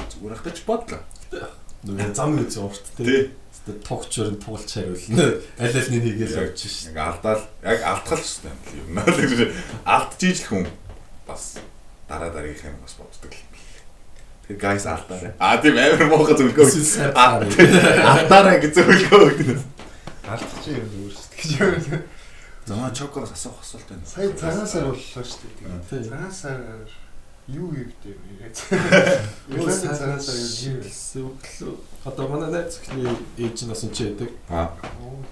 зүгээр ах гэж бодлоо. Нөгөө зам гэж урт тий. Тогч өрн тугалч хариулна. Аль аль нэг хийгээл явж шээ. Яг алдаал яг алдхал шүү дээ юм. Л гэж алдчихж л хүн бас дараа дараагийнх юм бас боддог л. Тэгэхээр guys алдаарай. Аа тийм амар муухай зөвлөгөө. Алдаарай гэж зөвлөгөө өгнө. Алдчих юм зүгээр шүү дээ гэж юм. За манай чокоос асуух асуулт байна. Сая цагаан сар боллоо шүү дээ. Цагаан сар юу хийвдэ юм бэ? Ирландын цагаан сар юу хийвсэн өглөө. Одоо манай найз өхний ээж нь бас энэ ч байдаг. Аа.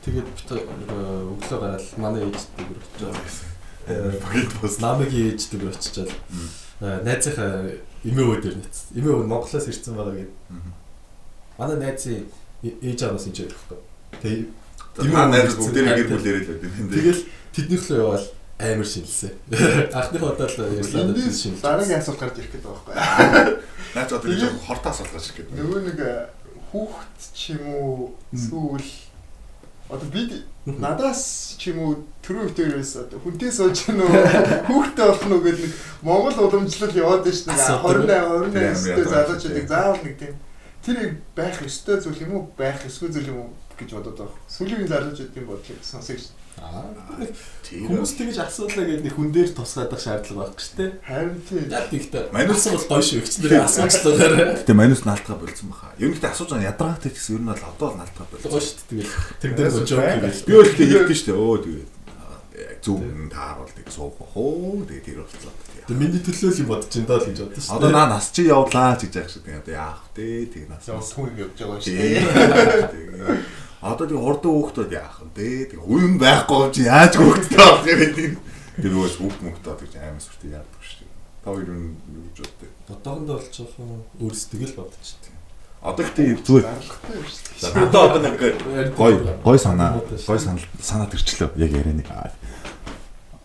Тэгээд бит өглөө гараад манай ээжтэй очиж. Багт бас намыгийн ээжтэй очичоод найзынхаа эмээ өвөө дээр нэцсэн. Эмээ өвөө Монголоос ирсэн байгаа гэдэг. Манай найзын ээж аав бас энэ ч байдаг байхгүй. Тэгээд эмээ найз бүгдээрээ гэр бүл яриад байдаг. Тэгэл тэднийх лөө яваал амар шинэлсэн. Анхных удаа л Ирландд шинэлсэн. Дараагийн асуулт гарч ирэх гэдэг байгаа байхгүй. Наач одоо нэг жоохон хортой асуулт гарч ирэх гэдэг. Нөгөө нэг хүүхэд ч юм уу эсвэл одоо бид надаас ч юм уу түрүү битэрээс одоо хүнтэй сууж гэнэ үү хүүхдтэй болох нь уу гэдэг нэг Монгол уламжлал яваад байна шүү дээ. 28 29-тэй залуучуудыг заавал нэг тийм тэр байх ёстой зүйл юм уу байх ёсгүй зүйл юм уу гэж бодод байгаа. Сүүлийн үеийн залуучуудын бодлыг сонсъё гэж. Хүмүүс тэгж асуулаа гэдэг нэг хүн дээр тусгаадах шаардлага байхгүй шүү дээ. Харин тийм. Яг тэгтээ. Манус бол гоё шүү ихчнэрээ асуучлаарай. Гэтэ манус наалтгаа болцсон баха. Ер нь гэтэ асууж байгаа ядаргаатай ч гэсэн ер нь бол одоо л наалтгаа болцсон. Гоё шүү дээ. Тэгэл тэр дээр нөө жок хийгээл. Би бол тэгтээ хэлдэг шүү дээ. Өө тэгээд яг зөв юм тааруул тэг суух хөө тэгээд тэр болцлоо. Тэгээ миний төлөө л юм бодож ин даа л гэж бодсон шүү дээ. Одоо наа нас чи явлаа ч гэж яах шүү дээ. Одоо яах вэ? Тэг нас. Явсан юм явж байгаа шүү дээ. Одоо тэг хурдан хүүхдүүд яах вэ? Тэг хүн байхгүй чи яаж хүүхдтэй болох юм бэ? Тэр нөгөөс хүүхд мөхтэй гэж амар сүртэй яадаг шүү дээ. Та хоёр юу гэж боддог? Одоохондоо бол жоохон өөрсдөө л бодож байна. Одоо гэхдээ зүгээр Зарлахтай юм шүү дээ. надад одоо нэг гой гой санаа гой санал санаа төрчлөө яг ярианыг.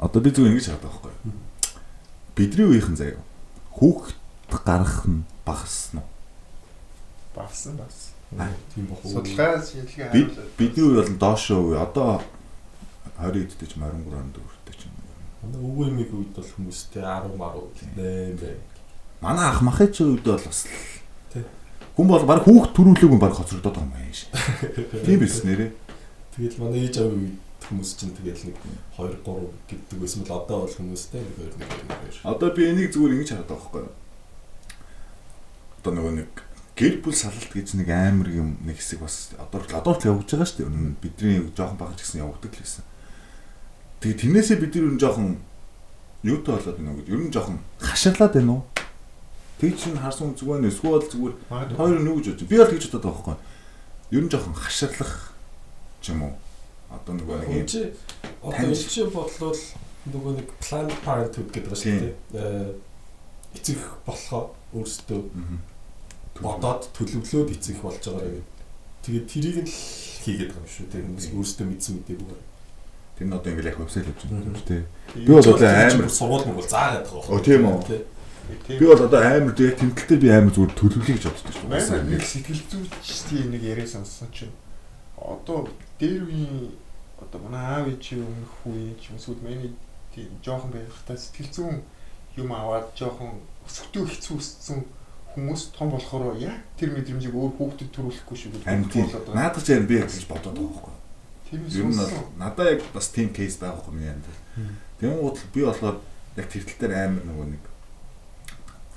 Одоо би зүгээр ингэж хараад байгаа байхгүй юу? Бидний үеийнхэн заяа. Хүүхэд гаргах нь багассан уу? Багсан бас. Тийм бох уу. Судалгаа шинжилгээ Бид харуулаад. бидний үе бол доошоо үе. Одоо 20 эдтэй ч 23 24-тэй ч юм. Манай өвөө эмийг үед бол хүмүүстэй 10 10 8 бай. Манай ах махын ч үед бол бас Тий. Хүн бол баг хүүхд төрүүлээгүй баг хоцрогдоод байгаа юм ааш. Тийм биз нэрээ. Тэгэл манай ээж аавын үед хүмүүс чинь тэгэл нэг 2 3 гэдэг байсан бол одоо бол хүмүүстэй нэг 2 1 2 2. Одоо би энийг зүгээр ингэж хараад байгаа байхгүй юу? Одоо нөгөө нэг гэр бүл салалт гэж нэг амар юм нэг хэсэг бас одоо л явагдаж байгаа шүү дээ. Өмнө бидний жоохон багаж гэсэн явагддаг л байсан. Тэгээ тэрнээсээ бид ер нь жоохон юутай болоод байна уу гэж ер нь жоохон хаширлаад байна уу? Тэг чинь харсан зүгээр нэ эсвэл зүгээр Магадгүй. хоёр нь юу гэж бодож. Би бол тэгж бодоод байгаа байхгүй юу? Ер нь жоохон хаширлах ч юм уу. Одоо нөгөө нэг юм Чи одоо Таньж. энэ чи бодлол нөгөө нэг Planned Parenthood гэдэг байгаа шүү дээ. Эцэг болохоо өөрсдөө Мгм. бодоод төлөвлөөд эцэг болж байгаа юм. Тэгээд тэрийг нь л хийгээд байгаа юм шүү. Тэр хүмүүс өөрсдөө мэдсэн мдэггүй. Тэр нь одоо ингээл яг вебсайт явж байгаа юм шүү дээ. Тийм. Би бол одоо амар сургууль монгол заагаад байгаа Оо, тийм үү? Тий. Тийм. Би бол одоо амар яг тэмдэлтэй дээр би амар зүгээр төлөвлөе гэж боддог шүү Манай дээ. нэг сэтгэл зүйчдийн нэг яриа сонссон чинь одоо дээр үеийн одоо манай аав ээжийн өмнөх үеийн ч юм эсвэл миний тийм жоохон байхдаа сэтгэл зүйн юм аваад жоохон өсөхдөө хэцүү өссөн хүмүүс том болохоор яг тэр мэдрэмжийг өөр хүүхдэд төрүүлэхгүй шүү гэж Харин тийм. бодлоо. Наадах чинь би яг гэж бодоод байгаа байхгүй. Тийм Ер нь бол сонссон. надаа яг бас тийм кейс байгаа байхгүй миний амьдрал. Тэнгуут би болохоор яг тэр тал дээр амар нөгөө нэг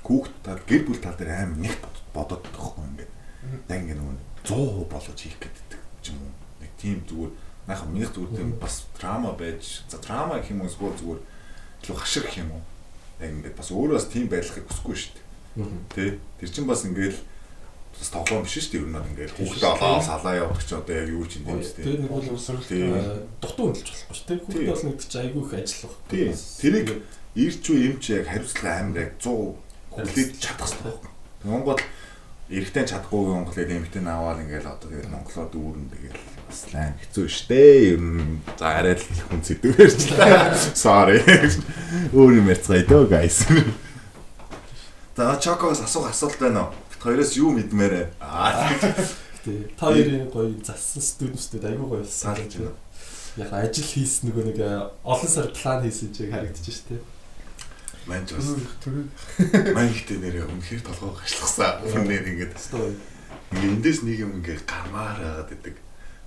хүүхд тал гэр бүл тал дээр амар нэг бодоод байгаа байхгүй ингээд. Яг ингээд нөгөө 100% болгож хийх гэдэг ч юм уу. Нэг тийм зүгээр наах минийх зүгээр тийм бас драма байж за драма гэх юм уу эсвэл зүгээр илүү хашир гэх юм уу. Яг ингээд бас өөрөө бас тийм байдлахыг хүсэхгүй шүү дээ. Тэ. Тэр чинь бас ингээл бас тоглоом биш шүү дээ. Ер нь бол ингээл хүүхдээ олоо салаа явдаг чи одоо яг юу ч юм дээ. Тэр нэг бол Боловсрол Тийм. дутуу хөндлөж болохгүй шүү. Тэр хүүхдээ бол нэг чи айгүй их ажиллах. Тийм. Тэрийг ирч үү эмч яг хариуцлага амар яг 100 хүлээж чадах хэрэгтэй байхгүй. Монгол эрэгтэй чадахгүй Монгол яг эмэгтэй нь аваад ингээл одоо тэгэл монголоор дүүрэн тэгэл бас лайм хэцүү штэ. Ер нь за арай л хүн сэдв ярьчлаа. Sorry. Өөр юм ярьцгаая дөө guys. За Чокоос асуух асуулт байна уу? Бит хоёроос юу мэдмээр вэ? Аа Тий. Та хоёрын гоё зассан студентүүд айгүй гоё болсон. Саналж байна. Яг ажил хийсэн нөгөө нэг олон сар план хийсэн чиг харагдчих шүү дээ. Манж бас төрөө мань ихтэй нэрээ үнэхээр толгой гашлахсан. Үнээр ингээд Стой. ингээ эндээс нэг юм ингээ гармаар байгаад идэг.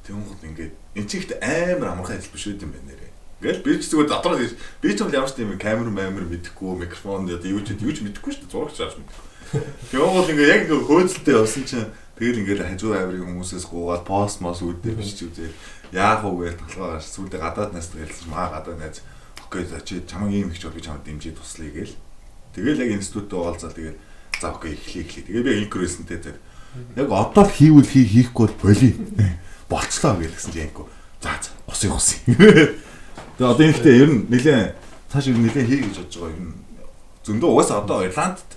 Тэнгууд ингээд эн чинь ихтэй амар амархан ажил биш үү юм байна нэрээ. Ингээл би ч зүгээр дотроо тийж би ч юм ямар ч тийм камер мамер мэдэхгүй, микрофон одоо юу ч юу ч мэдэхгүй шүү дээ. Зурагч шаарч мэдэхгүй. Тэнгууд ингээ яг ингээ хөөцөлтэй явсан чинь тэгэл ингээл хажуу авирын хүмүүсээс гуугаад пост мос үүдээ бичиж үзээл яах вэ гэж толгой гарч сүүлдээ гадаад найз гэлсэн маа гадаад найз окей за чи чамайг ийм их ч бол би чамд дэмжиж туслая гээл. Тэгэл яг институттэй уулзаал тэгэл за окей эхлэе эхлэе. Тэгээ би инкресэнтэй тэр яг одоо л хийвэл хий хийхгүй бол боли. Болцлоо гэлсэн чинь инко. За за усыг усыг. Тэгээ одоо энэ ихтэй ер нь нэлээ цааш ер нь нэлээ хий гэж бодож байгаа ер нь зөндөө угаасаа одоо Ирландд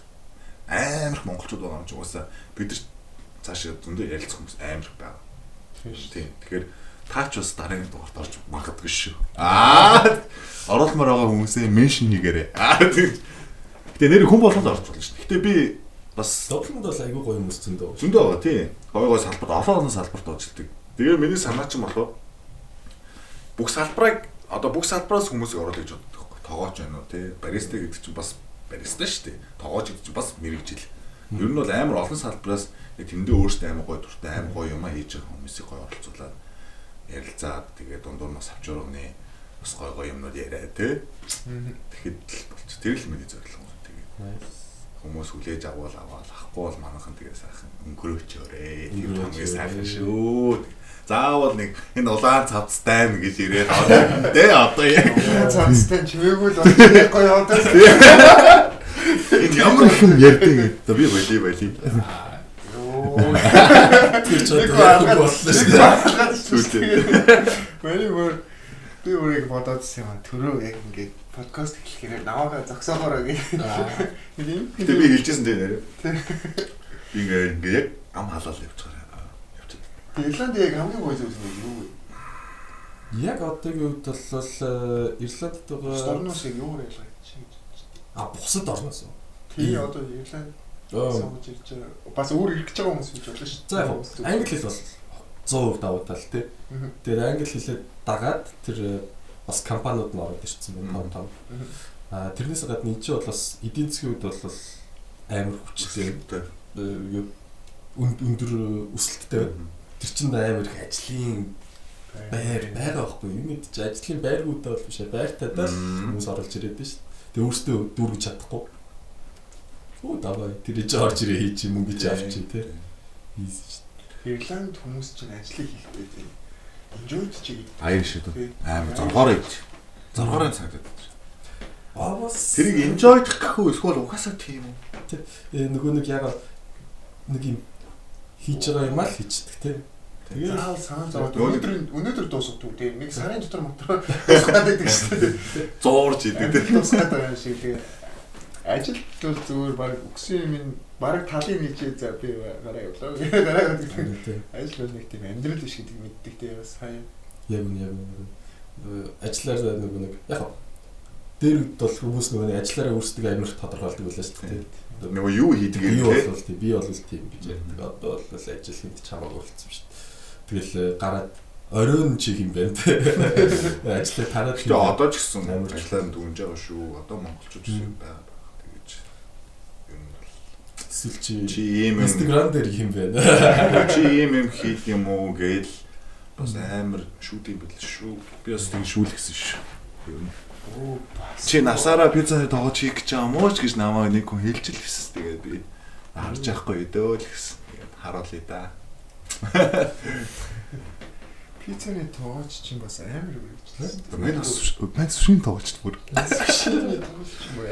амар их монголчууд байгаа юм чи угаасаа бид нар цааш зөндөө ярилцах хүмүүс амар их байгаа. Тийм. Тэгэхээр та ч бас дараагийн дугаарт орж магадгүй шүү. Аа оруулмаар байгаа хүмүүсээ меншн хийгээрэй. Аа тийм. Гэтэ нэр хүн болгонд орж болно шүү. Гэтэ би бас Дублинд бол айгүй гоё хүмүүс зөндөө. зөндөө байгаа тийм. Гой гой салбарт олон олон салбарт ажилладаг. Тэгээ миний санаа чинь болохоор бүх салбарыг одоо бүх салбараас хүмүүсийг оруулах гэж боддог байхгүй. Тогооч байна уу тий. Бариста гэдэг чинь бас бариста шүү дээ. Тогооч гэдэг чинь бас мэрэгжил. Ер нь бол амар олон салбараас яг тэндээ өөрсдөө амар гой дуртай амар гой юм а хийж байгаа хүмүүсийг гой оролцуулаад ярилцаад тэгээ дундуур нь бас авч урганы бас гой гой юмнууд яриа тий. Тэгэхэд л болч тэр л миний зорилго. Тэгээд хүмүүс хүлээж авал аваал ахгүй бол манайхан тэгээ сайхан өнгөрөөчөөрэй. Тэр хамгийн сайхан шүү. Заавал нэг энэ улаан цавцтай нь гэж ирээд одоо тэ одоо яг Цавцтай чивээгүй л бас гоё одоо. энэ ямар их юм ярьдаг юм. За би баяли баяли. Йоо. Тэр ч одоо яг боллоо шүү дээ. дээ. Миний бүр Би өөрийг бодоодсэн юм а төрөө яг ингээд подкаст эхлэхээр намайгаа зогсоогоорой гэх. Нэг юм. Гэтэ би хэлжсэн дээ нэрээ. Би ингээ яг ам халаал явчихараа. Явчихад. Ирланд яг хамгийн гоё зүйл нь юу вэ? Яг одоогийн үед бол Ирландд байгаа орноос яг юугаар ялгаж гэж. А бусад орноос уу? Тий одоо Ирланд сонгож ирж байгаа. Бас өөр ирэх гэж байгаа хүмүүс гэж болно шүү. За яг англи хэл бол 100% давуу тал тий. Тэр англи хэлээ дагаад тэр бас компаниуд нь ороод ирсэн байна том том. А тэрнээс гадна энэ чинь бол бас эдийн засгийн үед бол амар хүчтэй өндөр өсөлттэй байна. Тэр чинь амар их ажлын байр байгаа байхгүй юу? Юм чи ажлын байргуудаа бол биш ээ байртайдаа л хүмүүс оруулж ирээд байна шүү дээ. Тэгээ өөрсдөө дүүргэж чадахгүй. Оо давай тэр иж орж ирээ хийж мөнгө чи авчи тий. Хийсэн шүү дээ. Ирланд хүмүүс чинь ажлыг хийхдээ тий. Enjoy чи аяр шиг амар зоргоорой гэж. Зоргоорой санагдаад байна. Аа бас тэрийг enjoy гэх үү эсвэл угаасаа тийм үү? Тий. Нөгөө нэг яг нэг юм хийж байгаа юм аа л хийчихдэг тий. Тэгээ заавал санаа зовоод өнөөдөр дуусах үү тий. Нэг сарын дотор мотор дуусах гэдэг шүү дээ. Зуурч идэг тий. Дуусах гэдэг юм шиг тэгээ ажил бол зүгээр баг өгсөн юм ин баг талын нийчээ за би гараа явлаа. Гараа явдаг. Ажил бол нэг тийм амьдрал биш гэдэг мэддэг тий бас хаяа. Яг үнэ яг үнэ. Ажлаар нөгөө нэг яг дээр үед бол хүмүүс нөгөө нэг ажиллаараа өөрсдөө амар тодорхойлдог байлаа шүү дээ. Нөгөө юу хийдэг юм те. Би бол тийм би бол тийм гэж ярьдаг. Одоо бол ажил хийд ч хамаагүй болсон шүү дээ. Тэгэл гараад оройн чи юм байна те. Ажлаа тараад. Тэгээ одоо ч гэсэн ажиллаа дүнж байгаа шүү. Одоо монголчууд гэсэн байгаа. Тэгэж ер нь бол эсвэл чи ийм Instagram дээр юм байна. Чи ийм юм хийх юм уу гээл бас амар шүүд юм бэл шүү. Би бас тэг шүүлгэсэн шүү. Ер нь. Чи насаараа пиццаны тоогооч хийх гэж байгаа юм уу ч гэж намайг нэг хүн хэлж л байсан. Тэгээд би харж яахгүй өдөө л гэсэн. Тэгээд харуулъя да. Пиццаны тоогооч чинь бас амар үргэлжлсэн. Мэн сушийн тоогооч бүр. Сушийн тоогооч юм уу?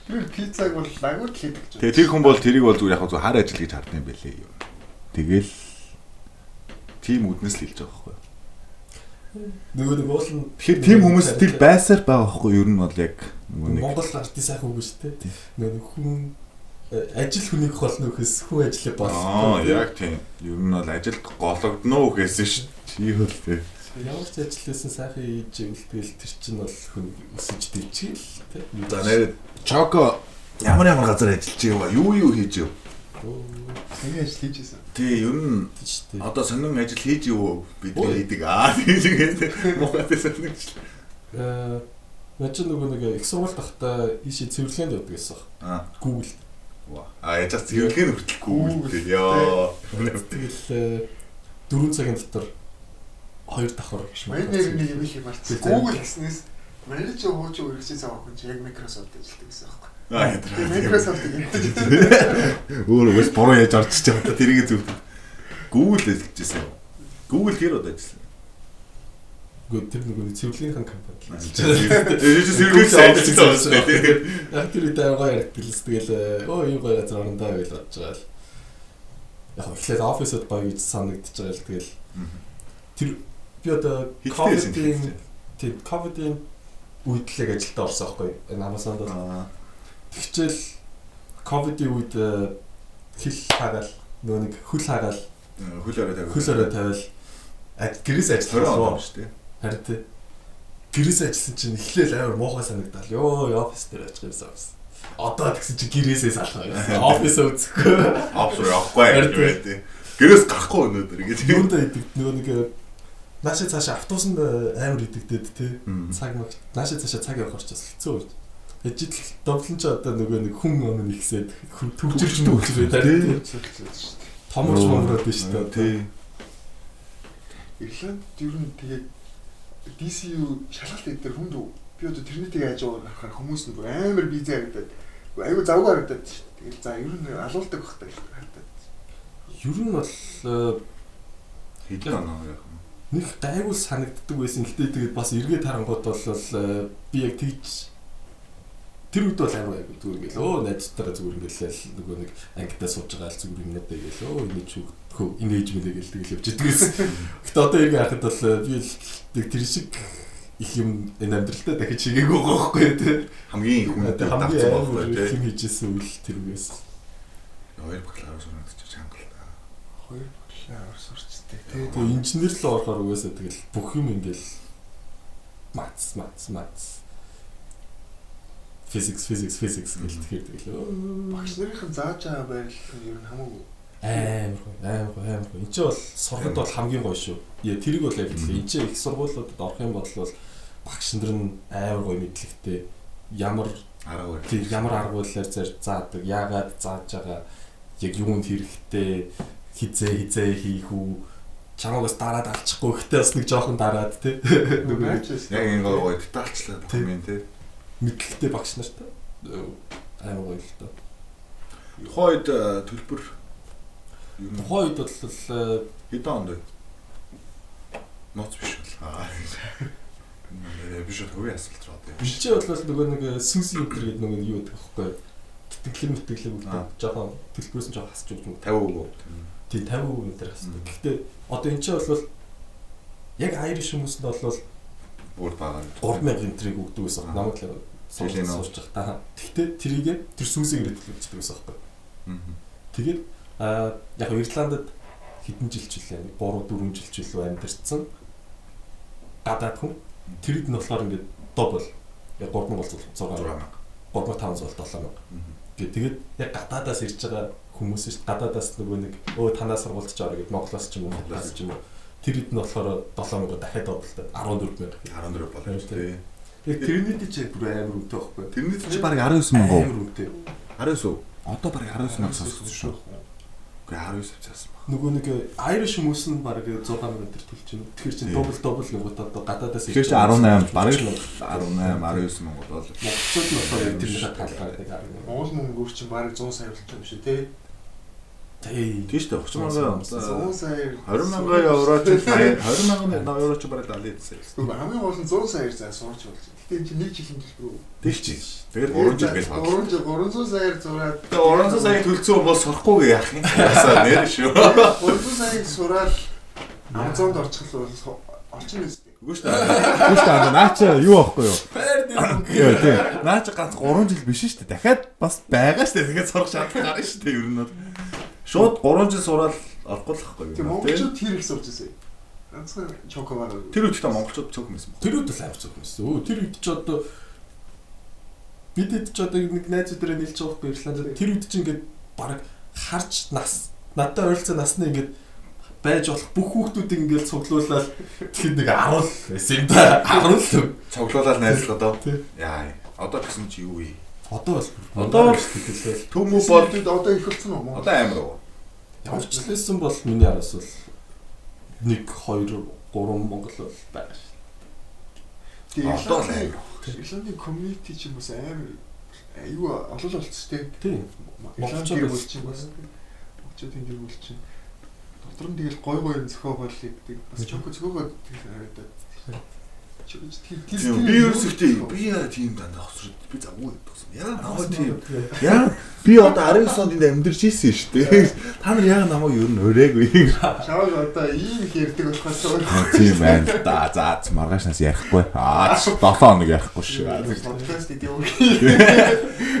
Тэр пиццаг бол лагууд л хийдэг гэж. Тэгээ тэр хүн бол тэрийг бол зүгээр яг зөв хар ажил гэж хардсан юм байлээ. Тэгэл тийм үднэс л хэлж байгаа байхгүй юу? Нөгөө нэг уул нь тэгэхээр тийм хүмүүс тэр байсаар байгаа байхгүй юу? Ер нь бол яг нөгөө нэг Монгол артын сайхан үг шүү дээ. Нөгөө нэг хүн ажил хүнийг холно гэхээс хүн ажлыг болно. Аа яг тийм. Ер нь бол ажилд гологдно гэхээс шүү. Чи бол тий. Ямар ч ажил байсан сайхан хийж ивэл тэгэл тэр чинь бол хүн өсөж дэмжиэл тий. За нэр Чоко ямар ямар газар ажиллаж байгаа юу юу хийж юу? Сонин ажил хийж исэн. Тий, ер нь одоо сонин ажил хийж юу бид хийдэг аа тийм мухатай сонин ажил. Наа чи нөгөө нэг их сургуульд байхдаа ийшээ цэвэрлэгээнд явдаг гэсэн баг. Google. А яаж цэвэрлэгээ хүртэл Google дээ. Йоо. Тэгэл 4 цагийн дотор 2 давхар гэж. Манай нэр нэг юм их марцсан. Google гэснээс манай чи хуучин үргэлжлэн цаа охин чи яг Microsoft ажилладаг гэсэн байхгүй. Аа яа. Microsoft гэж. Өөр үгээс буруу яаж орчихж байгаа та тэрийг зөв. Google ажиллаж байсан. Google хэр удаа ажилласан? Үгүй тэр нөгөө цэвэрлэгийн компани л ажиллаж байгаа. Тэр чинь цэвэрлэгийн ажилласан шүү дээ. Яг тэр үед гоё яригдал. Тэгэл өө ийм гоё газар орондоо гэж бодож байгаа л. Яг эхлээд офисод гоё гэж санагдчихж байгаа л тэгэл. Тэр би одоо ковидын тийм ковидын үед л яг ажилдаа орсон байхгүй. Энэ Amazon-д бол. Тэгчээл ковидын үед хэл хаагаал нөгөө нэг хөл хаагаал хөл орой тавиал хөл орой тавиал гэрээс ажиллах шүү дээ. Харин тий. Гэрээс ажилласан чинь эхлээл амар муухай санагдал. Йоо, офис дээр очих юмсан офис. Одоо тэгсэн чинь гэрээсээ салах гэсэн. Офисоо үзэхгүй. Офис руу явахгүй гэж тий. Гэрээс гарахгүй өнөөдөр гэж. Юундаа идэг нөгөө нэг наашаа цаашаа автобусанд амар идэгдээд тий. Цаг маг наашаа цаашаа цаг явах учраас хэцүү болж. Жидл Дублин ч одоо нөгөө нэг хүн ном ихсээд төвчөрч төвчрээ тий. Томорч момроод байна шүү дээ. Тий. Ирланд ер нь тэгээд DCU шалгалт дээр хүнд би одоо тэрнийтэйг яаж байгаа харахаар хүмүүс нь бүр амар бизи харагдаад айгу завгүй харагдаад шүү дээ. Тэгэл за ер нь алуулдаг бах та гэж харагдаад. Ер нь бол хэдэн оноо яах юм. Нэг гайгүй санагддаг байсан. Гэтэ тэгээд бас эргээд харангуут бол би яг тэгж тэр үед бол амар айгу зүгээр ингээл өө найзтайгаа зүгээр ингээл нөгөө нэг ангидаа сууж байгаа л зүгээр юмнуудаа ингээл өө энэ ч хөө инээж мэлээ гэл тэгэл явж идэг гэсэн. Гэтэ одоо эргээ харахад бол би л тэр шиг их юм энэ амьдралдаа дахиж хийгээгүй байгаа байхгүй тий. Хамгийн их хүнд давцсан байхгүй тий. Юм хийжсэн үйл тэр үгээс. Хоёр бакалавр сурна гэж чангалтай. Хоёр бакалавр сурчдаг тий. Тэгээ инженер руу орохоор угаасаа тэгэл бүх юм ингээл мац мац мац physics physics physics гэл тэгэхээр тэгэл багш нарын зааж байгаа байрлал нь ер нь хамаагүй амар гоё амар гоё амар гоё. Энд чинь бол сургад бол хамгийн гоё шүү. Яа тэрийг бол яг хэлээ. Энд чинь их сургуулиудад орох юм бол багш нар нь амар гоё мэдлэгтэй ямар арга барил ямар арга барилаар заадаг, яагаад зааж байгаа, яг юунд хэрэгтэй, хизээ хизээ хийх үү, чамаагаас дараад алчихгүй гэхдээ бас нэг жоохон дараад тий. Нөгөө яг энэ гоё гоё детальчлаад бүх юм тий. Мэдлэгтэй багш нартай амар гоё л доо. Тухайн үед төлбөр тухайн үед бол хэдэн онд вэ? Ноц биш бол. Нэрээ биш хувийн асуулт руу одоо. Биш чи бол нөгөө нэг SUSE энэ гэдэг нөгөө юу гэдэг вэ? Тэтгэлэг мэтгэлэг өгдөг. Жохон төлбөрөөс нь жохон хасч өгч юм. 50%. Тий 50% энэ төр хасдаг. Гэхдээ одоо энэ чи бол яг Irish хүмүүс нь бол бүр бага 3000 энтрийг өгдөг гэсэн. Намайг л сурч байгаа та. Гэхдээ тэрийг тэр SUSE-гээр төлөвлөждөг гэсэн байхгүй. Тэгээд яг Ирландд хэдэн жил ч үлээ 3 4 жил ч үлээ амьдарсан гадаад хүн тэрийг нь болохоор ингээд double яг 3000 бол 6000 3500 бол 7000 гэ тэгээд яг гадаадаас ирж байгаа хүмүүс шүү дээ гадаадаас нөгөө нэг өө танаа сургуульд ч орё гэд Монголоос ч юм уу Монголоос ч юм уу тэр хэд нь болохоор 7000 дахиад double-таад 14000 14 болоо тий. Яг тэрний чи бүр амар үнэтэй байхгүй. Тэрний чи бараг 19000 амар үнэтэй. 19 одоо бараг 19000 сонсогдсон шүү. Үгүй 19 цаасан баг. Нөгөө нэг Irish хүмүүс нь бараг 6000 төр төлж байна. Тэгэхээр чинь double double нэгут одоо гадаадаас ирж 18 бараг 18 19 мянга бол монголчууд нь болохоор яг тэрнийхээ талаар нэг 10. Монгол мөнгөөр чинь бараг 100 сая болчих юм шүү тий. Тий. Тийм шүү дээ 30 мянган 100 сая 20 мянган евро чи 20 мянган евро чи бараг 70 сая. Үгүй хамгийн гол нь 100 саяар заа сурч болж. Гэтэ энэ чинь нэг жилийн төлбөр үү? Тийм ч. Тэгээд 3 жил гэж бодлоо. 3 жил 300 саяар зураад Тэгээд 300 сая төлцсөн бол сурахгүй яах юм. Ясаа нэр шүү. 300 саяыг сураад Amazon-д орчих л бол олчин биз дээ. Үгүй шүү дээ. Үгүй шүү дээ. Наа чи юу аахгүй юу? Байр дээр мөнгө. Тийм. Наа чи ганц 3 жил биш шүү дээ. Дахиад бас байгаа шүү дээ. Тэгэхээр сурах шаардлага гарна шүү дээ. Ер нь бол шууд 3 жил сураад орохгүй л байхгүй юу? Тийм монголчууд тэр их сурч ирсэн. Ганцхан чокомар. Тэр үед та монголчууд цөөхөн байсан баг. Тэр үед л амар цөөхөн байсан. Өө тэр үед ч одоо бид ч одоо нэг найзуудаараа нийлж байгаа байхгүй Ирландд. Тэр үед ч ингээд бараг харж нас надтай ойролцоо насны ингээд байж болох бүх хүүхдүүдийг ингээд цуглуулаад тэгэхэд нэг 10 л байсан юм да. 10 л цуглуулаад найзлаа доо. Яа. Одоо гэсэн чи юу вэ? Одоо бол одоо тэгэл төмөө бол одоо их болсон уу? Одоо амар уу? Ямар ч лсэн бол миний араас бол 1 2 3 Монгол бол байгаа шүү. Тэгээ одоо л амар. Ирландын community ч юм бас амар айгүй олон болцсон тий. Тийм. Монголчууд гэр бүл чинь бас монголчуудын гэр бүл чинь дотор нь тэгэл гой гой юм зөхиогоол гэдэг. Бас чоко зөхиогоод тэгэл харагдаад. Би ерөөсөө тийм би яа тийм дандаа хосроод би завгүй гэдгсэн. Яа намайг тийм. Яа би одоо 19 онд энд амьдарч ирсэн шүү дээ. Та нар яа намайг ер нь өрөөгүй. Чамайг одоо ийм их ярьдаг болохоос Тийм байна л да. За маргаашнаас ярихгүй. Аа 7 хоног ярихгүй шүү. Подкаст идэв.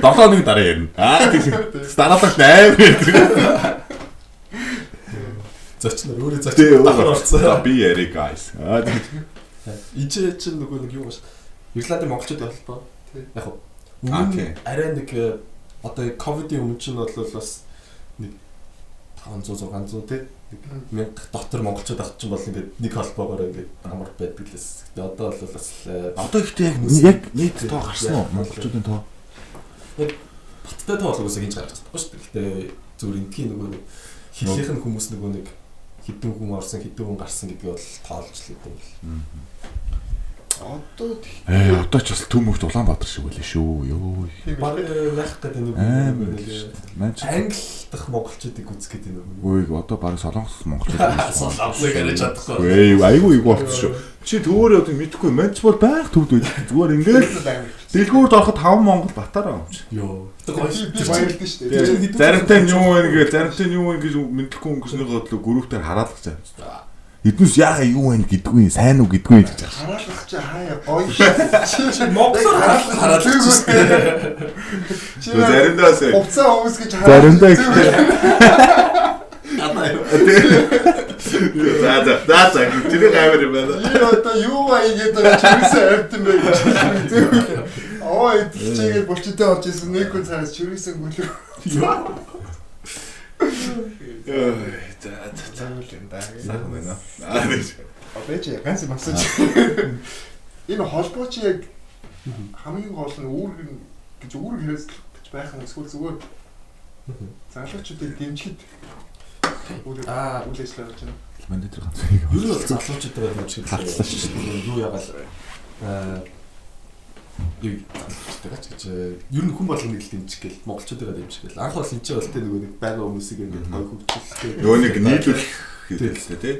7 хоног дараа ярина. Аа тийм. Дараалал 8 ярьдаг. Зочноор өөрөө зочин давхар орцсон. За би яри guys. Аа тийм. Ижээ чинь нөгөө нэг юу маш Ирландын монголчууд холбоо. Яг хөө. Өмнө арай нэг одоо ковидын өмнө чинь бол бас нэг 500 600 тий нэг 1000 дотор монголчууд авах чинь бол ингээд нэг холбоогоор ингээд амар байдаг лээс. Гэтэ одоо бол бас одоо ихтэй яг нийт тоо гарсан уу монголчуудын тоо? Яг баттай тоо бол угсаа хийж гарч чадахгүй шүү дээ. Гэтэ зүгээр эндхийн нөгөө нэг хилийнх нь хүмүүс нөгөө нэг хэдэн хүн орсон хэдэн хүн гарсан гэдгийг бол тоолж л гэдэг юм л. Одоо одоо ч бас Төмөгт Улаанбаатар шиг байлаа шүү. Йоо. Баг яах гэдэг нэг амар англи дахь монголчуудыг үзэх гэдэг нэг. Үгүй одоо баг солонгос монголчууд солонгосыг арай чадахгүй. Үгүй айгүй айгүй болчихсон шүү. Чи төвөөрөө одоо мэдэхгүй манч бол байнга төвд байдаг. Зүгээр ингээл дэлгүүрт ороход 5 монгол батаар байгаа юм чи. Йоо. Би баярлсан шүү дээ. Заримтай нь юу вэ гэж, заримтай нь юу вэ гэж мэдэхгүй өнгөрснийхөө төлөө группээр хараалгах зам. Эднүс яага юу вэ гэдгүй, сайн уу гэдгүй гэж байна. Хараалах чи хаяа гоё шүү. Чи Монголоор хараалах шүү дээ. Чи Заримдаа бас хувцас хүмүүс гэж хараалах. Заримдаа гэхээр За за за за тэр амар юм байна. Энэ одоо юу ба ингэж байгаа чирээсээ авт юм бэ гэж зүгээр. Оо идэлчээгээд булчинтай орж исэн нэг хүн цаанаас чирээсээ гүлээ. За за за юм да. Сайхан байна. Одоо чи ганц масаж. Энэ холбоо чи яг хамгийн гол нь үүрэг гэж үүрэг хэрэгсэл гэж байх юм эсвэл зүгээр залуучуудыг дэмжихэд үйл ажиллагаа болж байна. Манд дээр ганц. Ер нь бол залуучуудаа дэмжихэд халтлаа шүү дээ. Юу ягаал юу залуучуудаа ч гэж ер нь хүн болгоныг л дэмжих гээл монголчуудаа дэмжих гээл. Анх бол энэ ч бол тэ нөгөө нэг байгаа хүмүүсийг ингээд гоё хөгжүүлэх нөгөө нэг нийлүүлэх гэдэг тий.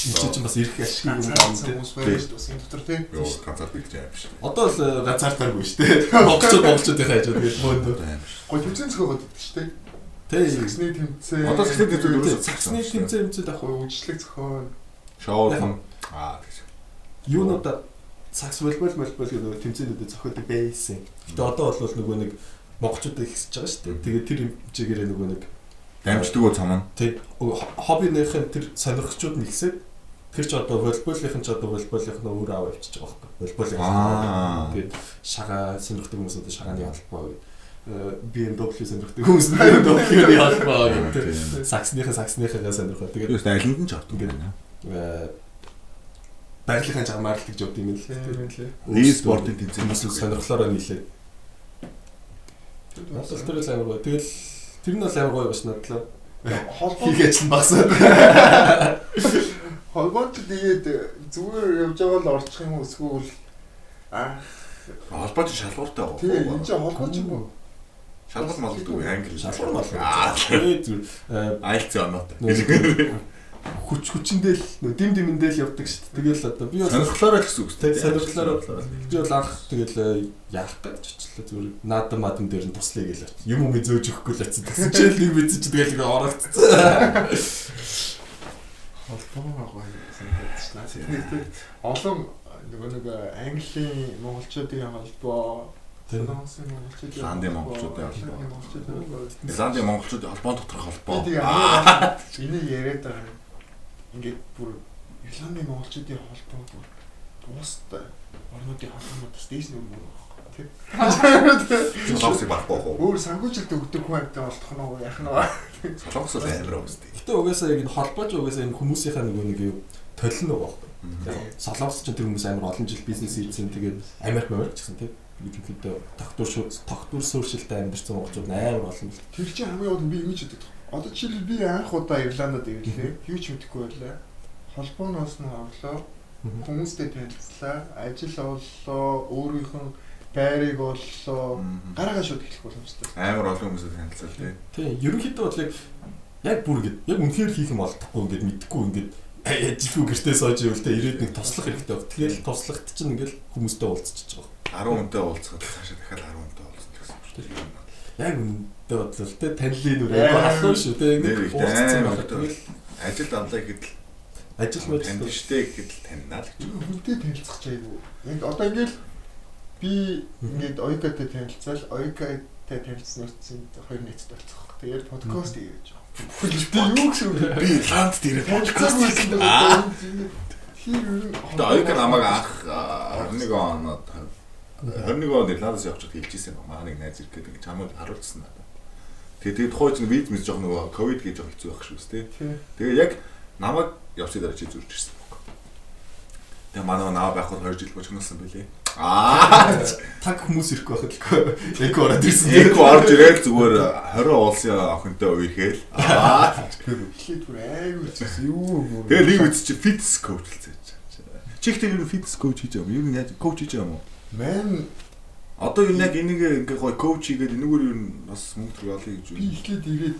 Энэ чинь бас эрх ашиг юм хүмүүс байна шүү дээ. Бас энэ дотор тий. Йоо ганцаар бэлдэж аим шүү. Одоо л ганцаардааргүй шүү дээ. Монголчууд монголчуудынхаа хажууд тэгэл мөн гоё тэмцээн зохиогоод идэх шүү дээ. Тий. Саксны тэмцээн. Одоо саксны тэмцээн дөрөв саксны тэмцээн ах үжиглэг зохион. Шоу аа тэгш. Юунуудаа сакс волейбол гэх нөгөө тэмцээнүүдэд зохиодог байсан. Гэтэ одоо бол нөгөө нэг монголчуудаа ихсэж байгаа шүү дээ. Тэгээд тэр хэмжээгээрээ нөгөө нэг дамждаг уу цам нь. Тий. Хоббиных нь тэр сонирхчууд нь ихсээд тэр ч одоо волейболынх нь ч одоо волейболынх нь өөр аав явчихж байгаа байхгүй. Волейболын тэгээд шагаа сонирхдаг хүмүүс одоо шагааны холбоо гэдэг. BMW сонирхдаг хүмүүс нь BMW-ний холбоо гэдэг. Саксныхаа сонирхоо. Тэгээд алинд нь ч авдаг юм байна. Байгалийн жамаар л гэж явд юм л тийм. E-спортын тэмцээн хүмүүс сонирхлоороо нийлээд. Надад тэр л амар гоё. Тэгэл тэр нь бол амар гоё бас надлаа. Холбоо хийх ажил нь багасаад. Холбооч тэгээд зүгээр явж байгаа л орчих юм эсвэл анх холбооч шалгууртай байгаа. Тийм энэ чинь холбооч юм уу? Шалгуул малдгүй англи. Шалгуур малдгүй. Тэгээд зүгээр айлц оноотой. Хүч хүчэндээ л нөө дим димэндээ л явдаг шүү дээ. Тэгэл одоо би бол сонирхлоороо л гэсэн үг шүү дээ. Сонирхлоороо би бол анх тэгэл яах гэж очлоо зүгээр наадам мадам дээр нь туслая гэж очив. Юм юм зөөж өгөхгүй л очив. Тэгсэн чинь л нэг мэдсэн чинь тэгэл ороогдсон. Холбоо гоё санагдаж байна. Нэг олон нөгөө нэг Английн монголчуудын холбоо, Солонгосын монголчуудын, Ирландын монголчуудын холбоо, Ирландын монголчуудын холбоон доторх холбоо. Энийг яриад байгаа юм. Ингээд бүр Ирландын монголчуудын холбоо бүр бусд орнуудын холбоонуудаас дээш нь өөр байхгүй тий. Солонгосыг барахгүй уу? Өөр санхүүжилт өгдөг хүн амьтан олдох нь уу яах нь вэ? Солонгос бол амар үстэй. Гэтэ угаасаа яг энэ холбооч угаасаа энэ хүмүүсийнхаа нөгөө нэг юу толин байгаа байхгүй. Солонгос ч тэр хүмүүс амар олон жил бизнес хийсэн тэгээд Америк Америк ч гэсэн тий. Ерөнхийдөө тогтвор суурьшилтай амьдарсан монголчууд амар олон. Тэр чинь хамгийн гол нь би ингэж боддог. Одоо жишээлбэл би анх удаа Ирландад ирлээ. Юу ч мэдэхгүй байлаа. Холбооноос нь орлоо. Хүмүүстэй танилцлаа, ажил оллоо, өөрийнх нь байрыг оллоо. Гараагаа шууд эхлэх боломжтой. Амар олон хүмүүстэй танилцлаа тий. Тий, ерөнхийдөө бол яг бүр ингэж яг үнэхээр хийх юм олдохгүй ингээд мэдхгүй ингээд ажилгүй гэртээ сууж ивэл тэ ирээд нэг туслах хэрэгтэй баг. Тэгэл туслахт чинь ингээл хүмүүстэй уулзчихж байгаа. 10 хүнтэй уулзахад цаашаа дахиад 10 хүнтэй уулзах гэсэн үг шүү дээ. Яг үнэндээ бодлоо тэ танилын нүр айгүй халуун шүү тэ нэг уулзсан байх. Тэгэл ажил авлаа гэхэд л ажил мэл таньд штэ гэхэд л таньнаа л гэж. Хүнтэй танилцах ч айгүй. Яг одоо ингээл би ингээд Ойкатай танилцаал Ойкатай танилцсан чинь хоёр нийтд болцох. Тэгээд подкаст хийж байгаа. Тэг юу гэсэн үг вэ? Би Ирланд дээр подкаст хийх. Тэр Ойка намайг анх 21 оноод 21 онд Ирландаас явчихад хэлжсэн юм. Манай нэг найз ирэх гэдэг ингэ чамайг харуулсан надад. Тэгээд тухайн чинь виз мэс жоох нөгөө ковид гэж жоох хэцүү байх шүү дээ. Тэгээ яг намайг явсны дараа чи зурж ирсэн баг. Тэгээ манай наа байхгүй 2 жил бочгоносон байлээ. Аа таг хүмүүс ирэхгүй байхад л эко ороод ирсэн. Эко орж ирээл зүгээр 20 уулсын охинтой үерхээл. Аа эхлээд бүр айгүй хэцүүсэн. Юу бүр. Тэгээ нэг үз чи фитнес коуч хэлсэн. Чи ихтэй ер нь фитнес коуч хийж байгаа юм. Ер нь яаж коуч хийж байгаа юм уу? Мэн одоо ер нь яг энийг ингээ гоё коуч хийгээд энэгээр ер нь бас мөнгө төгрөг олъё гэж би эхлээд ирээд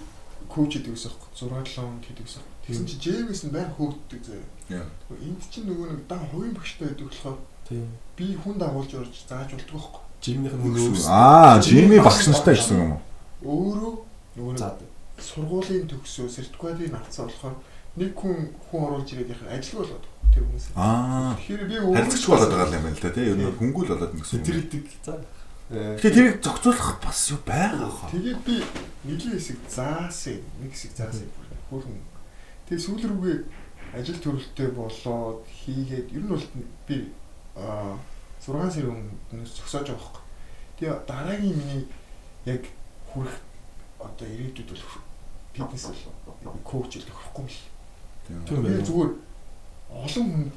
коуч хийдэг гэсэн юм. 6 7 хоног хийдэг гэсэн. Тэгсэн чи Джеймс нь баян хөөгддөг заяа. Энд чинь нөгөө нэг дан хувийн багштай байдаг болохоор би хүн дагуулж орж зааж болдгоо байхгүй. Жимнийх нь хүн өөрсдөө. Аа, Жими багш нартай гэсэн юм уу? Өөрөө нөгөө нэг сургуулийн төгсөө сертификатыг авцсан болохоор Нэг хүн оруулж ирээд яхаа ажилгүй болоод тэр хүмүүс. Тэгэхээр би өөрөө харилцагч болоод байгаа юм байна л да тий. Ер нь хөнгүүл болоод гэсэн. Тэр идэг. За. Тэгэхээр тэрийг зохицуулах бас юу байгаа хаа. Тэгээд би нэгэн хэсэг заасан, нэг хэсэг заасан хөөрхөн. Тэгээд сүүл рүүгээ ажил төрөлтэй болоод хийгээд ер нь бол би 6 сарын өмнөөс зогсоож байгаа байхгүй. Тэгээ дараагийн миний яг хүрэх одоо ирээдүйд бол фитнес бол коуч л өгөхгүй юм л. Би зүгээр олон хүн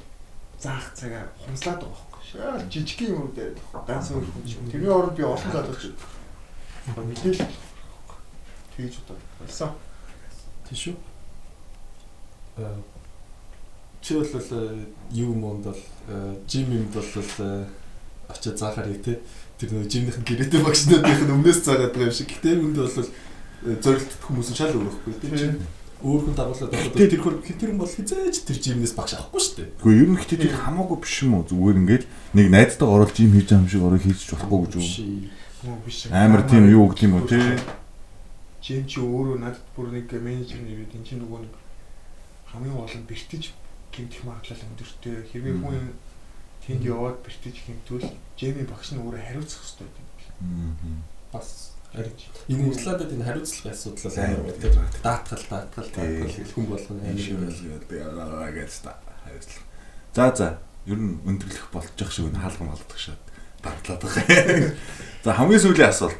заах цагаа хумслаад байгаа байхгүй. Шаал жижиг юм уу дээр ганц өөр хүн чинь. Тэрний оронд би олон залууч мэдээлэл тэгж удаа болсон. Тийм шүү. Чи бол юу монд бол жим юмд бол очиад заахаар яг те тэр нөгөө жимнийхэн гэрээтэй багшнуудынх нь өмнөөс заагаад байгаа юм шиг. Гэтэ үүнд бол зорилт хүмүүс нь шал өөр байхгүй тийм. Өөр хүн дагуулад байхад тэр хөр тэр хүн бол хизээж тэр жимнээс багш авахгүй шүү дээ. Үгүй ер нь гэтээ тэр хамаагүй биш юм уу? Зүгээр ингээд нэг найзтайгаа орол жим хийж байгаа юм шиг ороо хийж болохгүй гэж үү? Биш. Амар тийм юу гэдэг юм уу те? Жим чи өөрөө надад бүр нэг менежер нэрээд эн чинь нөгөө нэг хамгийн гол нь бэртэж гэмтэх магадлал өндөртэй. Хэрвээ хүн тэнд яваад бэртэж гэмтвэл жимийн багш нь өөрөө хариуцах хэрэгтэй юм. Бас энэ Ирландд энэ хариуцлагын асуудал амар байна. Даатгал хүн болгоно амар гэж та хариуцлага. За ер нь өндөрлөх болчих шиг энэ хаалган болдог шат дардлаад байгаа. За хамгийн сүүлийн асуулт.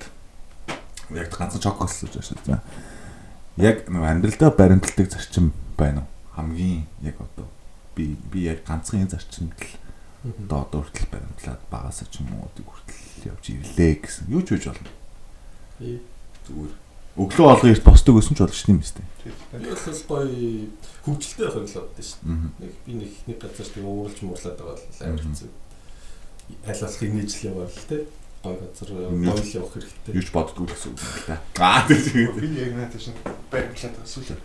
Яг ганцхан чок болсон гэж байна. За. Яг нэг амьдралдаа баримталдаг зарчим байна уу? Хамгийн яг одоо би яг ганцхан энэ зарчимд л одоо хүртэл баримтлаад багасаа ч юм уу хүртэл явж ирлээ гэсэн. Юу ч үж болно. Зүгээр. Өглөө болгон эрт босдог гэсэн ч болно шүү дээ. Би бол гоё хөгжилтэй байх юм л боддоо шүү дээ. Нэг би нэг газар тийм ууралж муурлаад байгаа бол амар хэцүү. Аль болох инээж л яваа л те. Гоё газар гоё л явах хэрэгтэй. Юу ч боддгоо л гэсэн үг юм л та. Аа тийм. Би яг надад шин баримтлаад байгаа сүүлээ.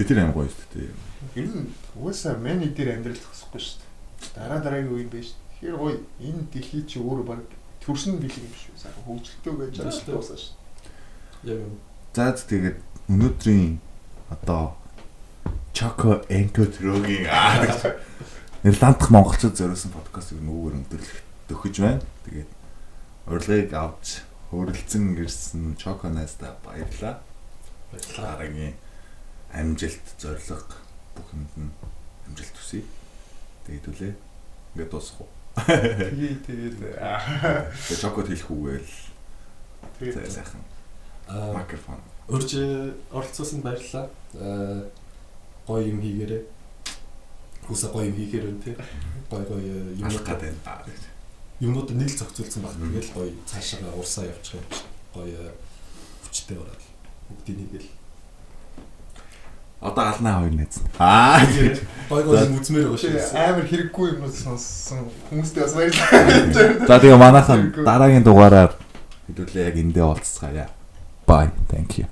Тэр амар гоё шүү дээ. Ер нь угаасаа миний дээр амьдрал зогсохгүй шүү дээ. Дараа дараагийн үе юм байна шүү. Тэгэхээр гоё энэ дэлхий чи өөрөө баг төрсөн бэлэг юм шүү. Сайхан хөгжилтэй байж байгаа шүү дуусаа шүү. Яг юм. За тэгээд өнөөдрийн одоо Choco Enco Tröгийн Ирландх монголчууд зориулсан подкастыг нөгөөр өндөрлөх төхөж байна. Тэгээд урилгыг авч хөрөлцөн ирсэн Choco найздаа баярлалаа. Баярлалаа. Дараагийн амжилт, зорилго бүх юмд нь амжилт хүсье. Тэгээд үлээ. Ингээд дуусах уу? Тэгээд Тэгээд Чокод хэлэх үгээл тэгээд сайхан микрофон. Урьж оролцуулсанд баярлалаа. Гоё юм хийгээрэй. Хүсэ гоё юм хийхээр байна тий. Гоё гоё юмнууд байна. Юмнууд нэг л зохицуулсан баг. Тэгэл гоё цаашаа урсаа явчих юм чинь. Гоё хүчтэй ороод бүгдийг хийгээл. Одоо алнаа хоёр найз. Гоё гоё юм үзмээр байгаа шүү. Амар хэрэггүй юмнууд сонссон хүмүүстээ бас баярлалаа. За тэгээ манайхан дараагийн дугаараар хэдүүлээ яг эндээ уулзцгаая. Bye. Thank you.